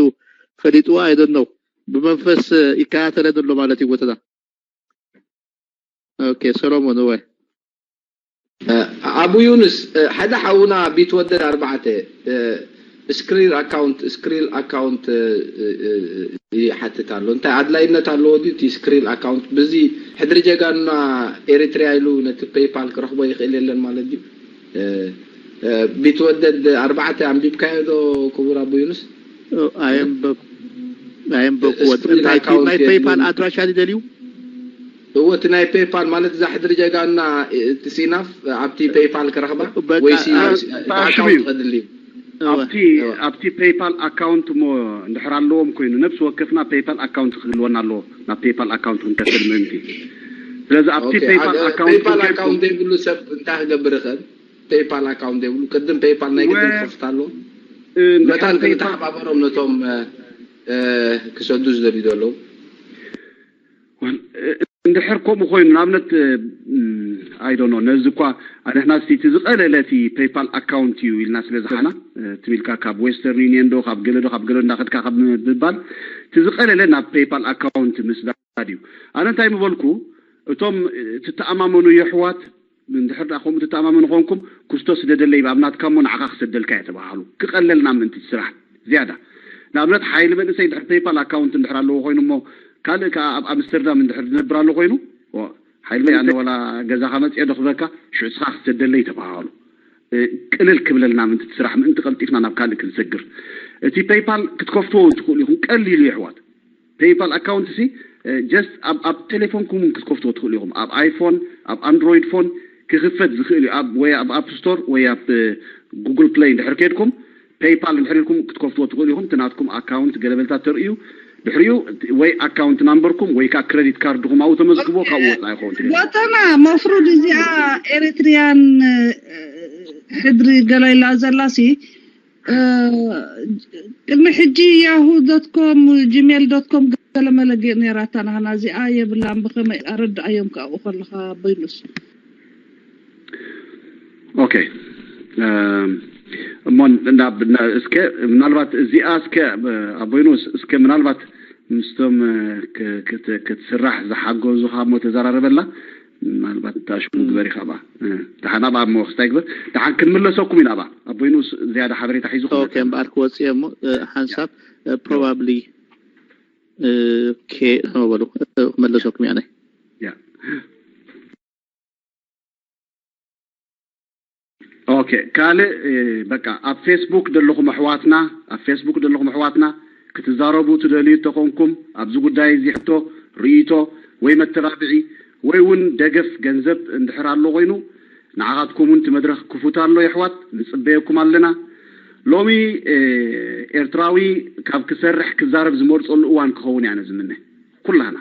ፈሊጥዋ ኣይደነው ብመንፈስ ይከታተለን ኣሎ ማለት እዩ ጎተና ኦኬ ሰሎሞን እወ ኣቡ ዩንስ ሓደ ሓውና ቢትወደድ ኣርባዕተ ስክሪል ኣካውንት ስክሪል ኣካውንት ይሓትት ኣሎ እንታይ ኣድላይነት ኣለዎ ድዩ እቲ ስክሪል ኣካውንት ብዚ ሕድሪ ጀጋኑና ኤሪትሪያ ኢሉ ነቲ ፔይፓል ክረኽቦ ይኽእል የለን ማለት ድዩ ቢትወደድ ኣርባዕተ ኣንቢብካዮ ዶ ክቡር ኣቡ ዩንስ ኣየንበብኩ ኣየንበብኩ ናይ ፔይፓል ኣድራሻ ድደልዩ እወ እቲ ናይ ፔይፓል ማለት እዛ ሕድሪ ጀጋና እቲ ሲናፍ ኣብቲ ፔይፓል ክረኽባ ወይሲ ኣካውንት ከድሊ ኣብቲ ኣብቲ ፔይፓል ኣካውንት እሞ እንድሕር ኣለዎም ኮይኑ ነብሲ ወከፍና ፔይፓል ኣካውንት ክህልወና ኣለዎ ናብ ፔይፓል ኣካውንት ክንከፍል ምእንቲ ስለዚ ኣብቲ ፔይፓል ኣካውንት ፔይፓል ኣካውንት ዘይብሉ ሰብ እንታይ ክገብር ይኽእል ፔይፓል ኣካውንት ዘይብሉ ቅድም ፔይፓል ናይ ቅድም ክኸፍት ኣለዎ መታን ክንተሓባበሮም ነቶም ክሰዱ ዝደልዩ ዘለዉ እንድሕር ከምኡ ኮይኑ ንኣብነት ኣይዶኖ ነዚ እኳ ኣንሕና እቲ ዝቀለለ እቲ ፔይፓል ኣካውንት እዩ ኢልና ስለ ዝሓና ትሚልካ ካብ ዌስተርን ዩኒየን ዶ ካብ ገለ ዶ ካብ ገለ እንዳኸድካ ካብ ምባል እቲ ዝቀለለ ናብ ፔይፓል ኣካውንት ምስዳድ እዩ ኣነ እንታይ ምበልኩ እቶም ትተኣማመኑ የሕዋት እንድሕር ደኣ ከምኡ ትተኣማመኑ ኾንኩም፣ ክስቶ ስደደለይ ብኣብ ናትካ እሞ ንዓኻ ክሰደልካ እየ ተባሃሉ። ክቐለልና ምእንቲ እቲ ስራሕ ዝያዳ። ንኣብነት ሓይሊ መንእሰይ እንድሕር ፔይፓል ኣካውንት እንድሕር ኣለዎ ኮይኑ እሞ ካልእ ከኣ ኣብ ኣምስተርዳም እንድሕር ዝነብር ኣሎ ኮይኑ፣ ኦ፣ ሓይለይ ኣነ ዋላ ገዛኻ መጽየ ዶ ክብለካ፣ ሽዑ እስኻ ክትሰደለይ ተባሃሉ። ቅልል ክብለልና ምእንቲ እቲ ስራሕ ምእንቲ ቀልጢፍና ናብ ካልእ ክንሰግር። እቲ ፔይፓል ክትከፍትዎ እውን ትኽእሉ ኢኹም፣ ቀሊል እዩ ኣሕዋት። ፔይፓል ኣካውንት ሲ just ኣብ ኣብ ቴሌፎንኩም እውን ክትከፍትዎ ትኽእሉ ኢኹም ኣብ ኣይፎን ኣብ ኣንድሮይድ ፎን ክኽፈት ዝኽእል እዩ ኣብ ወይ ኣብ ኣፕ ስቶር ወይ ኣብ ጉግል ፕሌይ እንድሕር ከድኩም ፔይፓል እንድሕር ኢልኩም ክትከፍትዎ ትኽእሉ ኢኹም እቲ ናትኩም ኣካውንት ገለበልታት ተርእዩ ድሕሪኡ ወይ ኣካውንት ናምበርኩም ወይ ከዓ ክረዲት ካርድኹም ኣብኡ ተመዝግቦ ካብኡ ወፃኢ ይኸውን ትብል ጎተና መፍሩድ እዚኣ ኤሪትሪያን ሕድሪ ገላ ኢላ ዘላ ሲ ቅድሚ ሕጂ ያሁ ዶት ኮም ጂሜል ዶት ኮም ገለመለ ነይራታ ናህና እዚኣ የብላን ብኸመይ ኣረድኣዮም ካብኡ ከለኻ በይኑስ ኦኬ እሞ እስከ ምናልባት እዚኣ እስከ ኣቦይኑስ እስከ ምናልባት ምስቶም ክትስራሕ ዝሓገዙኻ እሞ ተዘራረበላ ምናልባት እታ ሽሙ ግበር ኢኻ ብኣ ደሓን ኣብኣ እሞ ክስታይ ግበር ደሓን ክንምለሰኩም ኢና ኣብኣ ኣቦይኑ ዝያዳ ሓበሬታ ሒዙ ኦኬ እምበኣር ክወፅእ እሞ ሓንሳብ ፕሮባብሊ ኦኬ በሉ ክመለሰኩም ያነ ኦኬ፣ ካልእ በቃ ኣብ ፌስቡክ ዘለኹም ኣሕዋትና ኣብ ፌስቡክ ዘለኹም ኣሕዋትና ክትዛረቡ ትደልዩ እንተኾንኩም ኣብዚ ጉዳይ እዚ ሕቶ፣ ርእይቶ ወይ መተባብዒ ወይ እውን ደገፍ ገንዘብ እንድሕር ኣሎ ኮይኑ ንዓኻትኩም እውን እቲ መድረኽ ክፉት ኣሎ። የሕዋት ንፅበየኩም ኣለና። ሎሚ ኤርትራዊ ካብ ክሰርሕ ክዛረብ ዝመርፀሉ እዋን ክኸውን እያ ዝምነ። ኩላህና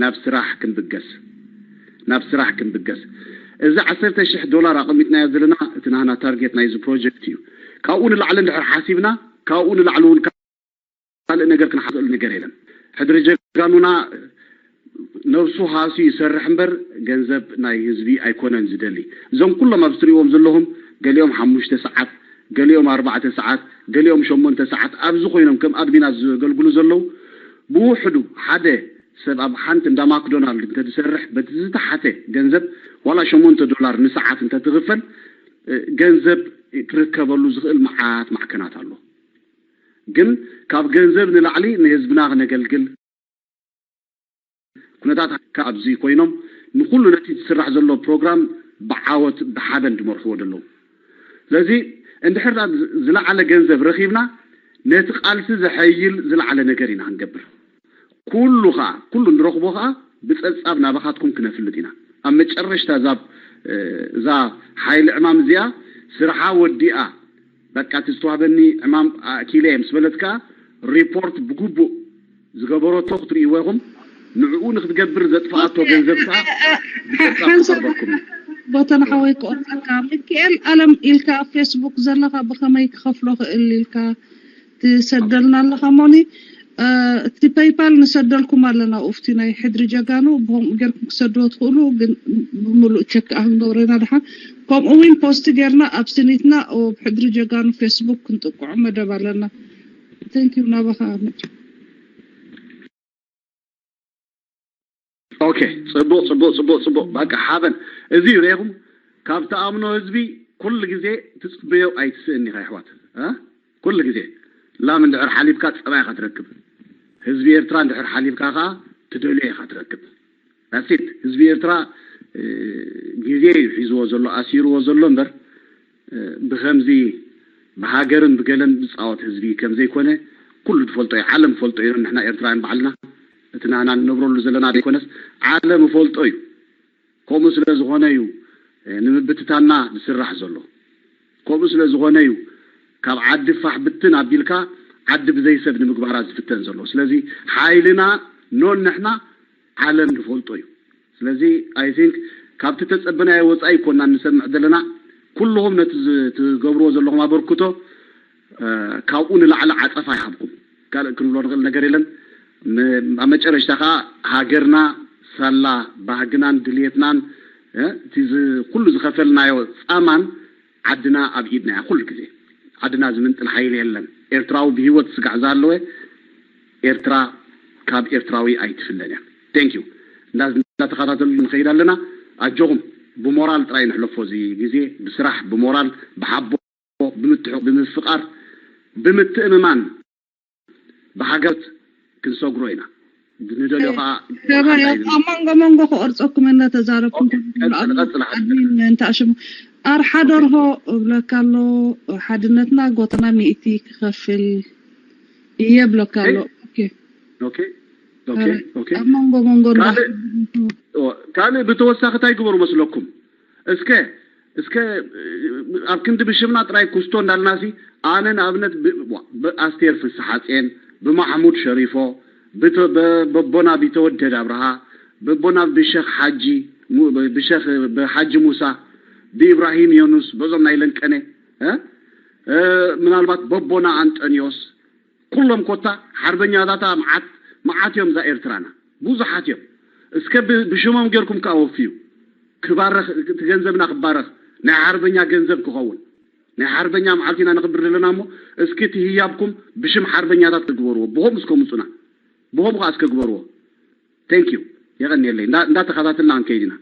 ናብ ስራሕ ክንብገስ ናብ ስራሕ ክንብገስ። እዚ ዓሰርተ ሽሕ ዶላር ኣቐሚጥናዮ ዘለና እቲ ናህና ታርጌት ናይዚ ፕሮጀክት እዩ። ካብኡ ንላዕሊ እንድሕር ሓሲብና ካብኡ ንላዕሊ እውን ካልእ ነገር ክንሓስበሉ ነገር የለን። ሕድሪ ጀጋኑና ነብሱ ሃስዩ ይሰርሕ እምበር ገንዘብ ናይ ህዝቢ ኣይኮነን ዝደሊ። እዞም ኩሎም ኣብዚ ትሪእዎም ዘለኹም ገሊኦም ሓሙሽተ ሰዓት፣ ገሊኦም ኣርባዕተ ሰዓት፣ ገሊኦም ሸሞንተ ሰዓት ኣብዚ ኮይኖም ከም ኣድሚናት ዘገልግሉ ዘለዉ ብውሕዱ ሓደ ሰብ ኣብ ሓንቲ እንዳ ማክዶናልድ እንተዝሰርሕ በቲ ዝተሓተ ገንዘብ ዋላ ሸሞንተ ዶላር ንሰዓት እንተትኽፈል ገንዘብ ክርከበሉ ዝኽእል መዓት ማዕከናት ኣሎ። ግን ካብ ገንዘብ ንላዕሊ ንህዝብና ክነገልግል ኩነታት ኣብዚ ኮይኖም ንኩሉ ነቲ ዝስራሕ ዘሎ ፕሮግራም ብዓወት ብሓበን ዝመርሕዎ ዘለዉ። ስለዚ እንድሕር ዝለዓለ ገንዘብ ረኺብና ነቲ ቃልሲ ዘሐይል ዝለዓለ ነገር ኢና ክንገብር። ኩሉ ከዓ ኩሉ ንረኽቦ ከዓ ብፀብፃብ ናባኻትኩም ክነፍልጥ ኢና። ኣብ መጨረሽታ እዛ እዛ ሓይሊ ዕማም እዚኣ ስርሓ ወዲኣ በቃ እቲ ዝተዋህበኒ ዕማም ኣእኪለ እየ ምስ በለት ከዓ ሪፖርት ብግቡእ ዝገበረቶ ክትርእይዎ ኢኹም። ንዕኡ ንክትገብር ዘጥፍኣቶ ገንዘብ ከዓ ብፀብፃብ ሓንሳብ ክቐርበኩም እዩ። ቦተና ሓወይ ክቆርፀካ ሚካኤል ኣለም ኢልካ ኣብ ፌስቡክ ዘለካ ብከመይ ክኸፍሎ ክእል ኢልካ ትሰደልና ኣለካ ሞኒ። እቲ ፔይፓል ንሰደልኩም ኣለና ኡፍቲ ናይ ሕድሪ ጀጋኑ ብከምኡ ጌርኩም ክሰድዎ ትኽእሉ ግን ብምሉእ ቸክ ኣክንገብረና ድሓን ከምኡ እውን ፖስት ጌርና ኣብ ስኒትና ኣብ ሕድሪ ጀጋኑ ፌስቡክ ክንጥቅዖ መደብ ኣለና። Thank you ናባኻ ኣመጭ። ኦኬ ጽቡቅ ጽቡቅ ጽቡቅ ጽቡቅ በቃ ሓበን እዚ ርኢኹም ካብ ተኣምኖ ህዝቢ ኩሉ ግዜ ትጽበዮ ኣይትስእን ኢኻ ይሕዋት እ ኩሉ ግዜ ላም እንድሕር ሓሊብካ ጸባ ኢኻ ትረክብ ህዝቢ ኤርትራ እንድሕር ሓሊብካ ከኣ ትደልዮ ኢኻ ትረክብ that's it ህዝቢ ኤርትራ ግዜ እዩ ሒዝዎ ዘሎ ኣሲርዎ ዘሎ እምበር ብኸምዚ ብሃገርን ብገለን ዝጻወት ህዝቢ ከም ዘይኮነ ኩሉ ዝፈልጦ እዩ። ዓለም ፈልጦ እዩ። ንሕና ኤርትራውያን ባዕልና እቲ ናህና ንነብረሉ ዘለና ዘይኮነስ ዓለም ፈልጦ እዩ። ከምኡ ስለ ዝኾነ እዩ ንምብትታንና ዝስራሕ ዘሎ። ከምኡ ስለ ዝኾነ እዩ ካብ ዓዲ ፋሕ ብትን ኣቢልካ ዓዲ ብዘይ ሰብ ንምግባራ ዝፍተን ዘሎ። ስለዚ ሓይልና ኖን ንሕና ዓለም ዝፈልጦ እዩ። ስለዚ I think ካብቲ ተጸበናዮ ወጻኢ ኮና ንሰምዕ ዘለና ኩልኹም ነቲ ትገብርዎ ዘለኹም ኣበርክቶ ካብኡ ንላዕሊ ዓጸፋ ይሃብኩም። ካልእ ክንብሎ ንኽእል ነገር የለን። ኣብ መጨረሽታ ከዓ ሃገርና ሳላ ባህግናን ድልየትናን እቲ ኩሉ ዝኸፈልናዮ ጻማን ዓድና ኣብ ኢድና እያ ኩሉ ግዜ። ዓድና ዝምንጥል ሓይሊ የለን። ኤርትራዊ ብህይወት ስጋዕ ዝሃለወ ኤርትራ ካብ ኤርትራዊ ኣይትፍለን እያ። Thank you። እንዳተኸታተሉ ንኸይድ ኣለና። ኣጆኹም ብሞራል ጥራይ ንሕለፎ እዚ ግዜ ብስራሕ ብሞራል ብሓቦ ብምትሑ ብምፍቃር ብምትእምማን ብሃገርት ክንሰግሮ ኢና። ንደልዮ ከዓ ገበዮ ኣብ መንጎ መንጎ ክቆርፀኩም እናተዛረብኩም ኣድሚን ምእንቲ ኣሽሙ ኣርሓ ደርሆ እብለካ ኣሎ ሓድነትና ጎተና ሚእቲ ክኸፍል እየ ብለካ ኣሎ። ኣብ መንጎ መንጎ ካልእ ብተወሳኺ እንታይ ግበሩ መስለኩም? እስከ እስከ ኣብ ክንዲ ብሽምና ጥራይ ኩስቶ እንዳልናሲ ኣነ ንኣብነት ኣስቴር ፍስሓፅየን ብማሕሙድ ሸሪፎ በቦና ቢተወደድ ኣብርሃ በቦና ብሸኽ ሓጂ ብሸኽ ብሓጂ ሙሳ ብኢብራሂም ዮኑስ በዞም ናይ ለንቀነ ምናልባት በቦና ኣንጠንዮስ ኩሎም ኮታ ሓርበኛታታ መዓት መዓት እዮም እዛ ኤርትራና ብዙሓት እዮም እስከ ብሽሞም ጌርኩም ከኣ ወፍዩ ክባረኽ እቲ ገንዘብና ክባረኽ ናይ ሓርበኛ ገንዘብ ክኸውን ናይ ሓርበኛ መዓልቲ ኢና ነኽብር ዘለና እሞ እስኪ እቲ ህያብኩም ብሽም ሓርበኛታት ክግበርዎ ብሆም እስከ ምጹና ብሆም ከኣ እስከ ግበርዎ thank you የቐንየለይ እንዳተኸታተልና ክንከይድ ኢና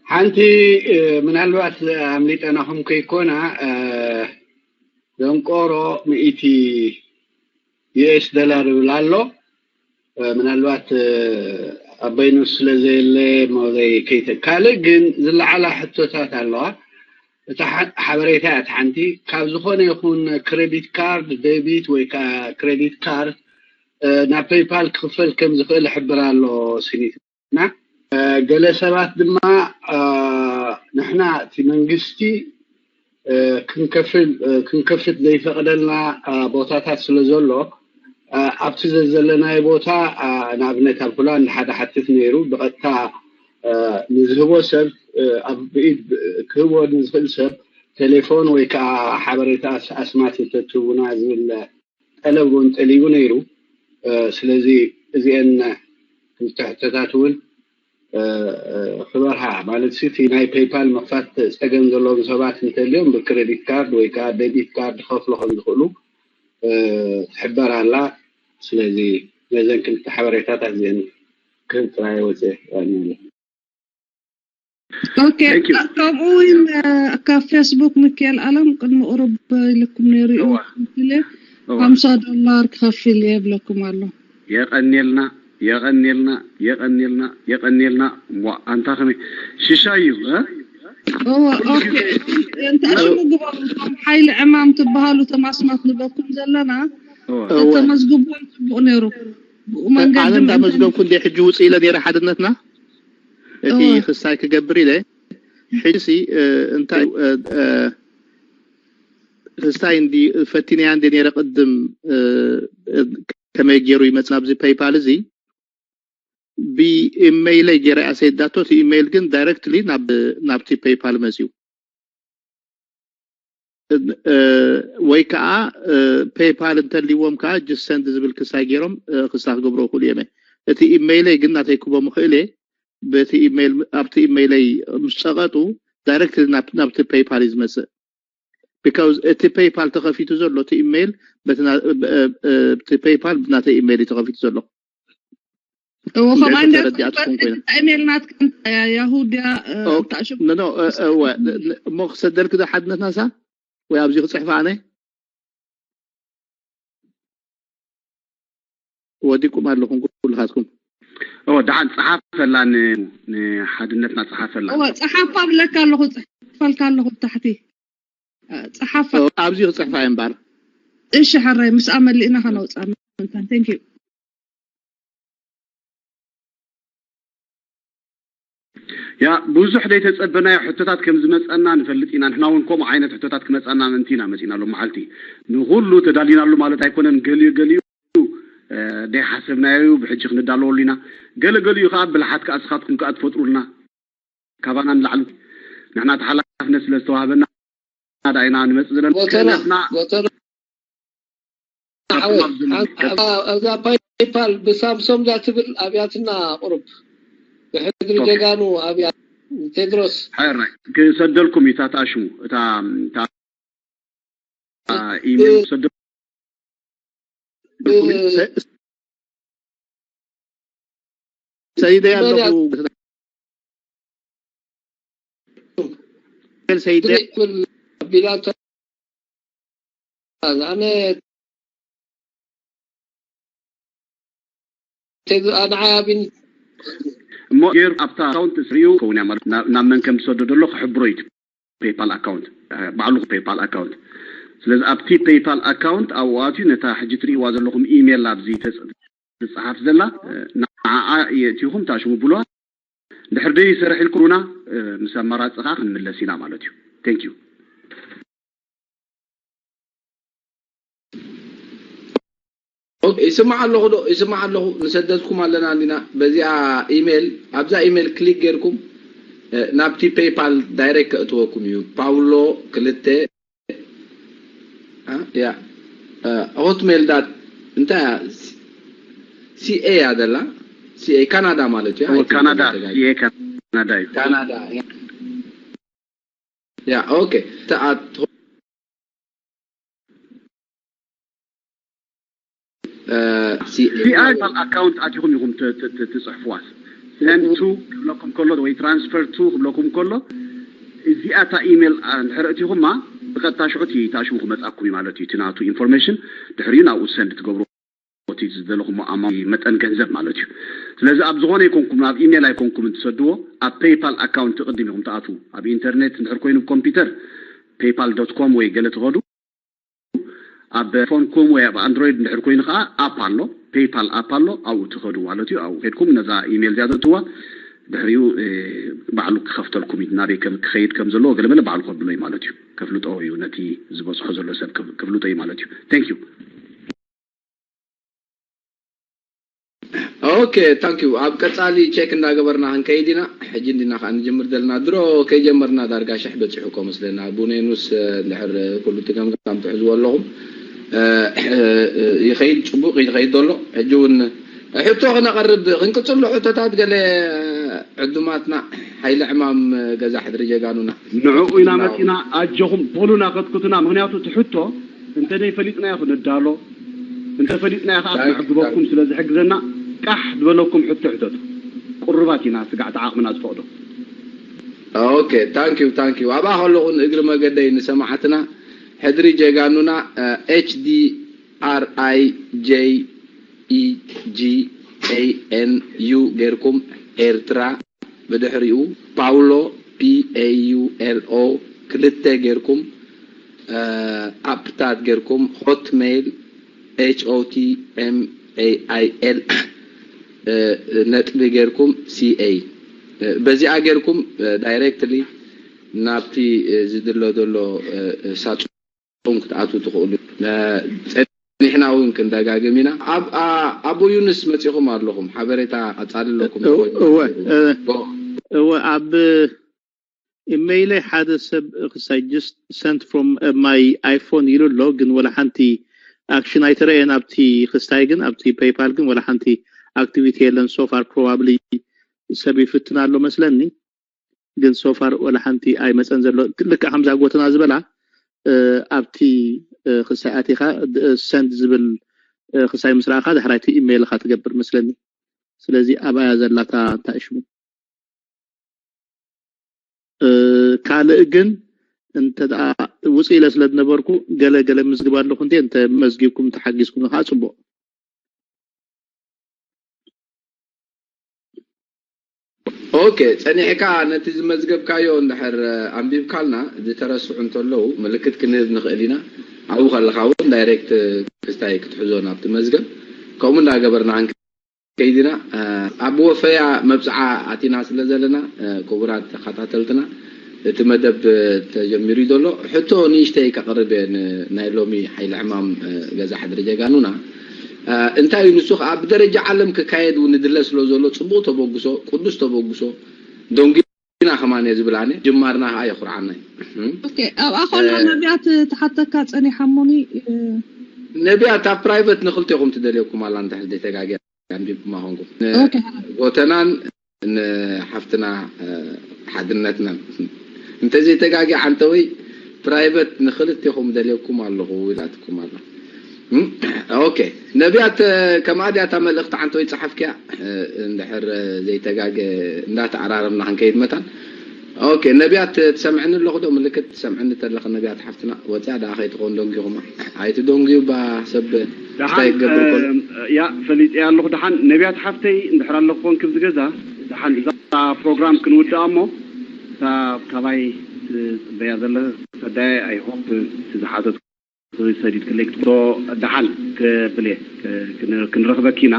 ሓንቲ ምናልባት ኣምሊጠናኹም ከይኮና ደንቆሮ ሚእቲ ዩኤስ ዶላር ይብል ኣሎ ምናልባት ኣብ በይኑ ስለ ዘየለ ሞዘይ ከይተ ካልእ ግን ዝለዓላ ሕቶታት ኣለዋ። እታ ሓ- ሓበሬታ እያ። እቲ ሓንቲ ካብ ዝኾነ ይኹን ክሬዲት ካርድ ደቢት ወይ ከዓ ክሬዲት ካርድ እ፣ ናብ ፔይፓል ክኽፈል ከም ዝኽእል ይሕብር ኣሎ። ሲኒት እና እ፣ ገለ ሰባት ድማ እ፣ ንሕና እቲ መንግስቲ እ፣ ክንከፍል እ፣ ክንከፍት ዘይፈቕደልና እ፣ ቦታታት ስለ ዘሎ እ፣ ኣብቲ ዘዘለናዮ ቦታ እ፣ ንኣብነት ኣብ ሆላንድ ሓደ ሓትት ነይሩ። ብቐጥታ እ፣ ንዝህቦ ሰብ እ፣ ኣብ ብኢድ ብ- ክህቦ ንዝኽእል ሰብ ቴሌፎን ወይ ከዓ ሓበሬታ ኣስ- ኣስማት እንተትህቡና ዝብል ጠለብ እውን ጠሊቡ ነይሩ። እ፣ ስለዚ እዚአን ክልተ ሕቶታት እውን እ፣ እ፣ ክበርሃ ማለት ሲ እቲ ናይ ፔይፓል ምኽፋት ፀገም ዘለዎም ሰባት እንተልዮም ብክሬዲት ካርድ ወይ ከዓ ደቢት ካርድ ክኸፍሉ ከም ዝኽእሉ እ፣ ትሕበር ኣላ። ስለዚ ነዘን ክልተ ሓበሬታታት እዚአን ክህብ ጥራይ ወፅአ። ኦኬ። ከምኡ እውን ካብ ፌስቡክ ሚካኤል ኣለም ቅድሚ ቁሩብ ኢልኩም ነይሩ እዩ። ሓምሳ ዶላር ክኸፍል እየ ይብለኩም ኣሎ። የቐንየልና የቐንየልና የቐንየልና የቐንየልና። ዋ ኣንታ ከመይ ሽሻይ እዩ እ? እወ ኦኬ። እንታይ ሽሙ ግበሩ። እቶም ሓይሊ ዕማም ትበሃሉ ተማስማት ንበኩም ዘለና እወ። ተመዝግቦም ጽቡቕ ነይሩ። ብኡ መንገዲ ኣነ እንዳመዝገብኩ እንደ ሕጂ ውፅእ ኢለ ነይረ ሓድነትና እቲ እወ። ክስታይ ክገብር ኢለ ሕጂ ሲ እ፣ እንታይ እ፣ እ፣ ክስታይ እንዲ ፈቲነያ እንደ ነይረ ቅድም እ፣ እ፣ ከመይ ገይሩ ይመጽእ ናብዚ ፔይፓል እዚ ብኢሜይለይ ገይረ ኣሰይዳቶ እቲ ኢሜይል ግን ዳይረክትሊ ናብ ናብቲ ፔይፓል መጽዩ እ፣ ወይ ከዓ እ፣ ፔይፓል እንተልዎም ከዓ ጅስ ሰንድ ዝብል ክሳይ ገይሮም እ፣ ክሳ ክገብሮ ይኽእሉ እዮም። እቲ ኢሜይለይ ግን ናተይ ክቦ ምኽእል እየ። በቲ ኢሜይል ኣብቲ ኢሜይለይ ምስ ጸቐጡ ዳይረክት ናብቲ ፔይፓል እዩ ዝመጽእ። ቢካውዝ እቲ ፔይፓል ተኸፊቱ ዘሎ እቲ ኢሜይል በቲ ና- ብ- እ- እ- እቲ ፔይፓል ብናተይ ኢሜይል እዩ ተኸፊቱ ዘሎ። እዎ ከምኣ እንዴት እንዳ ተረዲኣትኩም ኮይና? ኢሜይል ናትካ እንታይ እያ? ያሁ ድያ እ፣ ኦ፣ እታ ሽም ኖ ኖ እ- እወ ን- ን- እሞ ክሰደልክ ዶ ሓድነት ናሳ ወይ ኣብዚ ክፅሕፋ ኣነ ወዲኩም ኣለኹም ኩልኻትኩም። ኦ ደሓን ጸሓፈላ ን- ንሓድነትና ጸሓፈላ። እዎ ጸሓፋ ብለካ ኣለኹ፣ ጽሕፈልካ ኣለኹ ታሕቲ እ፣ ጸሓፋ። ኦ፣ ኣብዚ ክፅሕፋ እየ እምበር። እሺ ሕራይ ምስኣ መሊእና ከነውፅኣ ምንታን። Thank you። ያ ብዙሕ ዘይተጸበናዮ ሕቶታት ከም ዝመጸና ንፈልጥ ኢና። ንሕና እውን ከምኡ ዓይነት ሕቶታት ክመጸና ምእንቲ ኢና መጺና ሎም መዓልቲ። ንኹሉ ተዳሊናሉ ማለት ኣይኮነን። ገሊኡ ገሊኡ እ፣ ዘይሓሰብናዮ እዩ። ብሕጂ ክንዳለወሉ ኢና። ገለ ገሊኡ ከዓ ብልሓት ከዓ እስኻትኩም ከዓ ትፈጥሩልና ካባና ንላዕሊ ንሕና እቲ ሓላፍነት ስለ ዝተዋህበና ዳ ኢና ንመጽእ ዘለና ጎተና ክእለትና ጎተና ሓወይ ካብቶም ኣብዚ ሓ- እዛ ፓይፓል ብሳምሶም እዛ ትብል ኣብያትና ቁሩብ ብሕድሪ ኦኬ። ጀጋኑ ኣብያ ቴድሮስ ሕራይ ክሰደልኩም እዩ። እታ ትኣሽሙ እታ እታ ኢሜል ክሰደልኩም እዩ። ሰ- ሰይደ ኣለኹ ሰይደ ትብል ኣቢላቶ ኣነ ቴድ ኣንዓይ ኣቢን እሞ ጌር ኣብታ ኣካውንት ስሪኡ ከውን እያ ማለት ናብ ናብ መን ከም ዝሰዶ ዘሎ ክሕብሮ እዩ። ፔይፓል ኣካውንት እ፣ ባዕሉ ፔይፓል ኣካውንት። ስለዚ ኣብቲ ፔይፓል ኣካውንት ኣብኡ ኣትዩ ነታ ሕጂ ትርእይዋ ዘለኹም ኢሜል ኣብዚ ተጽ- ትጽሓፍ ዘላ እ፣ ንዓኣ የእትኹም ታሽሙ ብሉዋ። ድሕር ደይ ይሰርሕ ኢልኩምና እ፣ ምስ ኣማራጺ ከዓ ክንምለስ ኢና ማለት እዩ። Thank you። ኦኬ፣ ይስማዕ ኣለኹ ዶ? ይስማዕ ኣለኹ። ንሰደድኩም ኣለና እንዲና በዚኣ ኢሜል፣ ኣብዛ ኢሜል ክሊክ ጌርኩም እ፣ ናብቲ ፔይፓል ዳይሬክት ከእትወኩም እዩ። ፓውሎ ክልተ እ፣ ያ እ፣ ሆትሜል ዳት እንታይ እያ? ሲኤ እያ ዘላ። ሲኤ ካናዳ ማለት እዩ። ካናዳ ሲኤ ካናዳ እዩ። ካናዳ ያ። ያ ኦኬ። ተኣት እ፣ ሲ- ፒኣይፓል ኣካውንት ኣቲኹም ኢኹም ት- ት- ት- ትፅሕፍዋ። ሰንድ ቱ ክብለኩም ከሎ ወይ ትራንስፈር ቱ ክብለኩም ከሎ እዚኣ እታ ኢሜል አ- እንድሕር እቲኹማ ብቀጥታ ሽዑ እቲ ታሽሙ ክመፃኩም እዩ ማለት እዩ። እቲ ናቱ ኢንፎርሜሽን ድሕሪኡ ናብኡ ሰንድ ትገብሩ። እቲ ዝደለኹሞ ኣማውንቲ መጠን ገንዘብ ማለት እዩ። ስለዚ ኣብ ዝኾነ ኣይኮንኩም፣ ኣብ ኢሜል ኣይኮንኩም እንትሰድዎ፣ ኣብ ፔይፓል ኣካውንት ቅድም ኢኹም ትኣትዉ። ኣብ ኢንተርኔት እንድሕር ኮይኑ ብኮምፒውተር ፔይፓል ዶት ኮም ወይ ገለ ትኸዱ፣ ኣብ ፎንኩም ወይ ኣብ ኣንድሮይድ እንድሕር ኮይኑ ከዓ ኣፕ ኣሎ፣ ፔይፓል ኣፕ ኣሎ፣ ኣብኡ ትኸዱ ማለት እዩ። ኣብኡ ከድኩም ነዛ ኢሜል እዚኣ ተእትዋ፣ ድሕሪኡ ባዕሉ ክኸፍተልኩም እዩ። ናበይ ከም ክኸይድ ከም ዘለዎ ገለመለ ባዕሉ ከብሎ እዩ ማለት እዩ። ከፍልጦ እዩ፣ ነቲ ዝበፅሖ ዘሎ ሰብ ከፍልጦ እዩ ማለት እዩ። Thank you። ኦኬ፣ ታንክ ዩ። ኣብ ቀጻሊ ቼክ እንዳገበርና ክንከይድ ኢና። ሕጂ እንዲና ከዓ ንጅምር ዘለና። ድሮ ከይጀመርና ዳርጋ ሽሕ በፂሑ እኮ መስለና። ቡኔኑስ እንድሕር ኩሉ ትገምጋም ትሕዝዎ ኣለኹም ይኸይድ፣ ፅቡቅ ይኸይድ ዘሎ። ሕጂ እውን ሕቶ ክነቐርብ ክንቅፅሎ ሕቶታት ገለ ዕዱማትና ሓይሊ ዕማም ገዛ ሕድሪ ጀጋኑና ንዕኡ ኢና መፂና። ኣጆኹም በሉና፣ ከትኩትና። ምክንያቱ እቲ ሕቶ እንተ ደይ ፈሊጥናዮ ክንዳሎ፣ እንተ ፈሊጥናዮ ከዓ ክነዕግበኩም ስለ ዝሕግዘና ቃሕ ዝበለኩም ሕቶ ሕተቱ። ቁሩባት ኢና፣ ስጋዕቲ ዓቕምና ዝፈቕዶ። ኦኬ፣ ታንክ ዩ፣ ታንክ ዩ። ኣብኣ ከለኹ ንእግሪ መገደይ ንሰማዕትና ሕድሪ ጀጋኑና ኤች ዲ ኣር ኣይ ጄ ኢ ጂ ኤ ኤን ዩ ጌርኩም ኤርትራ ብድሕሪኡ ፓውሎ ፒ ኤ ዩ ኤል ኦ ክልተ ጌርኩም ኣፕታት ጌርኩም ሆትሜይል ኤች ኦ ቲ ኤም ኤ ኣይ ኤል ነጥቢ ጌርኩም ሲ ኤ በዚኣ ጌርኩም ዳይሬክትሊ ናብቲ ዝድሎ ዘሎ ሳጹን ክትኣትዉ ትኽእሉ። ጸኒሕና እውን ክንደጋግም ኢና። ኣብ ኣቦ ዩንስ መጺኹም ኣለኹም፣ ሓበሬታ ቀጻሊ ኣለኩም። እወ እወ ኣብ ኢሜይለይ ሓደ ሰብ ክስታይ just sent from my iPhone ኢሉ ኣሎ፣ ግን ወላ ሓንቲ ኣክሽን ኣይተረእየን። ኣብቲ ክስታይ ግን ኣብቲ ፔይፓል ግን ወላ ሓንቲ ኣክቲቪቲ የለን። So far probably ሰብ ይፍትን ኣሎ መስለኒ፣ ግን so far ወላ ሓንቲ ኣይመጸን ዘሎ። ልክዕ ከምዛ ጎተና ዝበላ ኣብቲ ክስታይ ኣቲኻ ሰንድ ዝብል ክስታይ ምስ ረኣኻ ዳሕራይ እቲ ኢሜይልኻ ትገብር መስለኒ። ስለዚ ኣብኣያ ዘላታ እንታይ ሽሙ ካልእ ግን እንተ ውፅእ ኢለ ስለ ዝነበርኩ ገለ ገለ ምዝግብ ኣለኹ እንዴ፣ እንተ መዝጊብኩም እንተ ሓጊዝኩም ከዓ ፅቡቕ። ኦኬ፣ ጸኒሕካ ነቲ ዝመዝገብካዮ እንድሕር ኣንቢብካልና ዝተረስዑ እንተለዉ ምልክት ክንህብ ንኽእል ኢና። ኣብኡ ከለኻ እውን ዳይሬክት ክስታይ ክትሕዞ ናብቲ መዝገብ ከምኡ እንዳገበርና ከይድና ኣብ ወፈያ መብፅዓ ኣቲና ስለ ዘለና ክቡራት ተኸታተልትና እቲ መደብ ተጀሚሩ እዩ ዘሎ። ሕቶ ንእሽተይ ከቕርብ እየ ንናይ ሎሚ ሓይሊ ዕማም ገዛ ሕድሪ ጀጋኑና። እንታይ እዩ ንሱ ከዓ ብደረጃ ዓለም ክካየድ እውን ንድለ ስለ ዘሎ ፅቡቕ ተበግሶ፣ ቅዱስ ተበግሶ ደንጉ ኢና ከማን እየ ዝብል ኣነ። ጅማርና ከዓ የኹርዓና እዩ። ኦኬ፣ ኣብኣ ከሎ ነቢያት ትሓተካ ጸኒሓ እሞኒ። ነቢያት ኣብ ፕራይቨት ንክልቴኹም ትደልየኩም ኣላ እንድሕር ዘይተጋግየ ኣንቢብኩማ ኮንኩም። ኦኬ። ንጎተናን ንሓፍትና ሓድነትናን እንተዘይተጋግየ ዓንተወይ ፕራይቨት ንክልቴኹም ደልየኩም ኣለኹ ኢላትኩም ኣላ። ኦኬ፣ ነቢያት ከምኣ ድያ እታ መልእኽቲ ዓንተወይ ጸሓፍክያ? እንድሕር ዘይተጋገ እንዳተዓራረብና ክንከይድ መታን። ኦኬ፣ ነቢያት ትሰምዕኒ ኣለኹ ዶ? ምልክት ትሰምዕኒ ተለኺ ነቢያት ሓፍትና ወፅያ ደኣ ከይትኾን ደንጊኹማ። ኣይትደንግዩ ባ ሰብ እንታይ ክገብር ከሎ። ያ ፈሊጠያ ኣለኹ። ደሓን ነቢያት ሓፍተይ እንድሕር ኣለኹ ኮንኪ ኣብዚ ገዛ፣ ደሓን እዛ ፕሮግራም ክንውድኣ እሞ እታ ካባይ ትፅበያ ዘለ ሰዳየ፣ I hope እቲ ዝሓተት ሰዲድክለይ ክትብሎ ደሓን ክብል እየ። ክንረኽበኪ ኢና